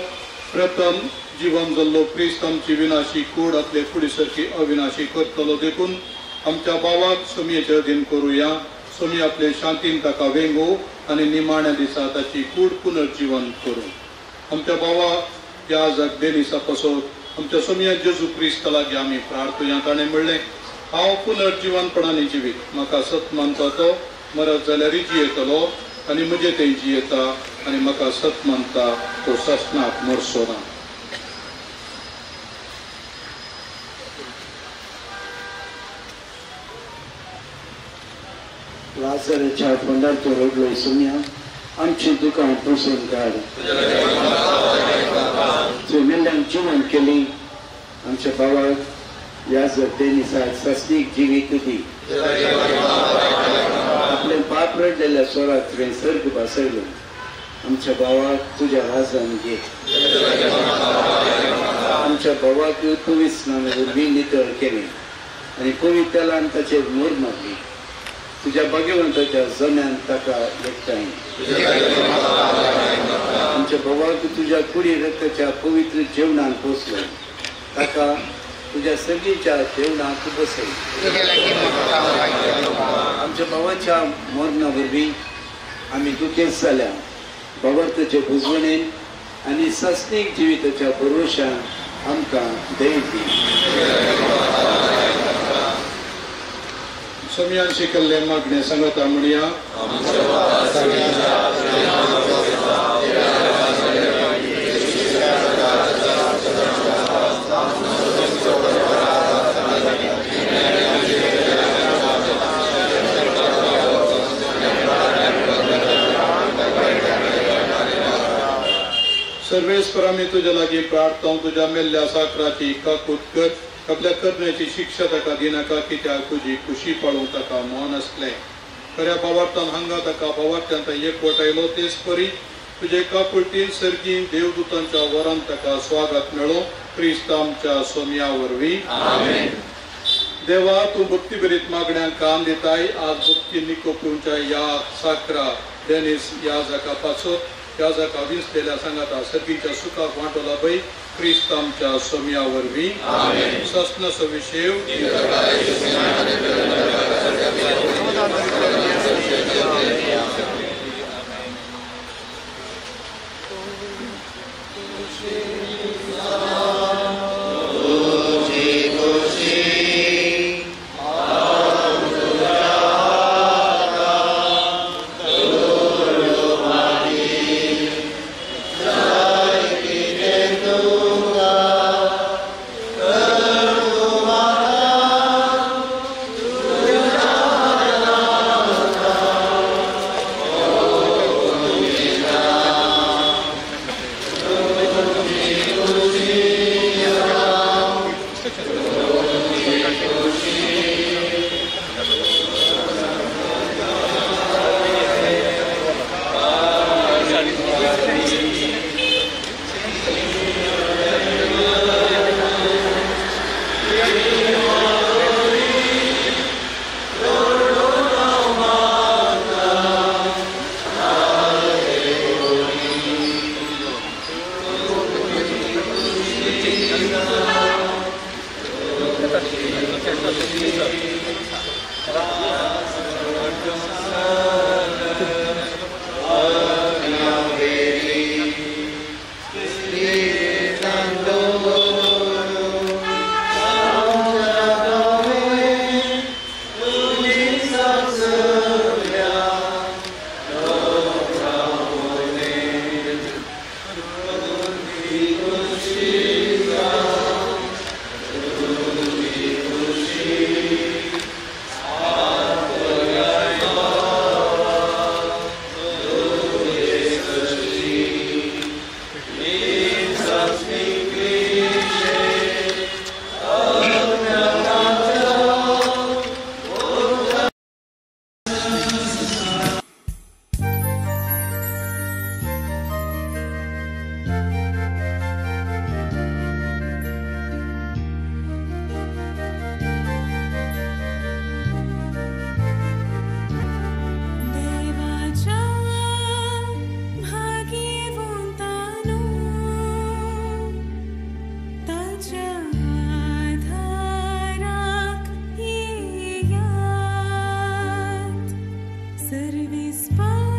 प्रथम जिवन जाल्लो क्रिस्त आमची विनाशी कूड आपले कुडी सारकी अविनाशी करतलो देखून आमच्या बाबाक सोमयेचे अधीन करुया. सोमी आपले शांतीन ताका वेंगो आनी निमाण्या दिसा ताची कूड पुनर्जिवन करूं. आमच्या बाबा याजक डेनिसा पासत आमच्या सोमया जेजू क्रिस्ता लागीं आमी प्रार्थुया. ताणें म्हणलें, हांव पुनर्जिवनपणान जिवीत, म्हाका सत मानता तो मरत जाल्यार जियेतलो आनी म्हजे थंय जियेता आनी म्हाका सत मानता तो सासणाक मरचो ना. लाजराच्या फोंडार तो रडलो सोमया आमची दुकां पुसून काड. तुवें मेल्ल्यांक जिवन केली आमच्या भावाक याजक डेनिसाक सासणीक जिवीत दी. आपलें पाप रडलेल्या स्वराक तुवें सर्ग भासयलो. आमच्या भावाक तुज्या राजान घे. आमच्या भावाक पवित्र वरवीं नितळ केलें आनी पवित्र तेलान ताचेर मोर मारली. तुज्या भाग्यवंताच्या जम्यान ताका एकठांय. आमच्या भावाक तुज्या कुडी रक्ताच्या पवित्र जेवणान पोसलो. ताका तुज्या सर्गीच्या जेवणाक बसय. आमच्या भावाच्या मरणा वरवीं आमी दुखेस्त जाल्या. भावार्थाचे बुजवणेन आनी सासणीक जिविताच्या भरवशान आमकां धैर्य दी. सोमयान शिकल्ले मागणे सांगता म्हणया. सर्वेस्पर आमी तुज्या लागीं प्रार्थना. तुज्या मेल्ल्या साकराची काकूत कर. आपल्या करण्याची शिक्षा ताका दिनाका कित्याक तुजी खुशी पाळूंक ताका मन आसलें. खऱ्या भावार्थान हांगा ताका भावार्थ्यान एकवट आयलो तेच परी तुजे काकुळटीन सर्गी देवदूतांच्या वरान ताका स्वागत मेळो. क्रिस्त आमच्या सोमया वरवीं. देवा, तूं भक्तीभरीत मागण्यांक कान दिताय. आज भक्ती निकोपुच्या ह्या साकरा डेनिस ह्या जाका पासत ह्या जाका विंचलेल्या सांगाता सर्गीच्या सुखाक वांटो लाभय. क्रिस्त आमच्या सोमया वरवीं. सस्न सविशेव Spy.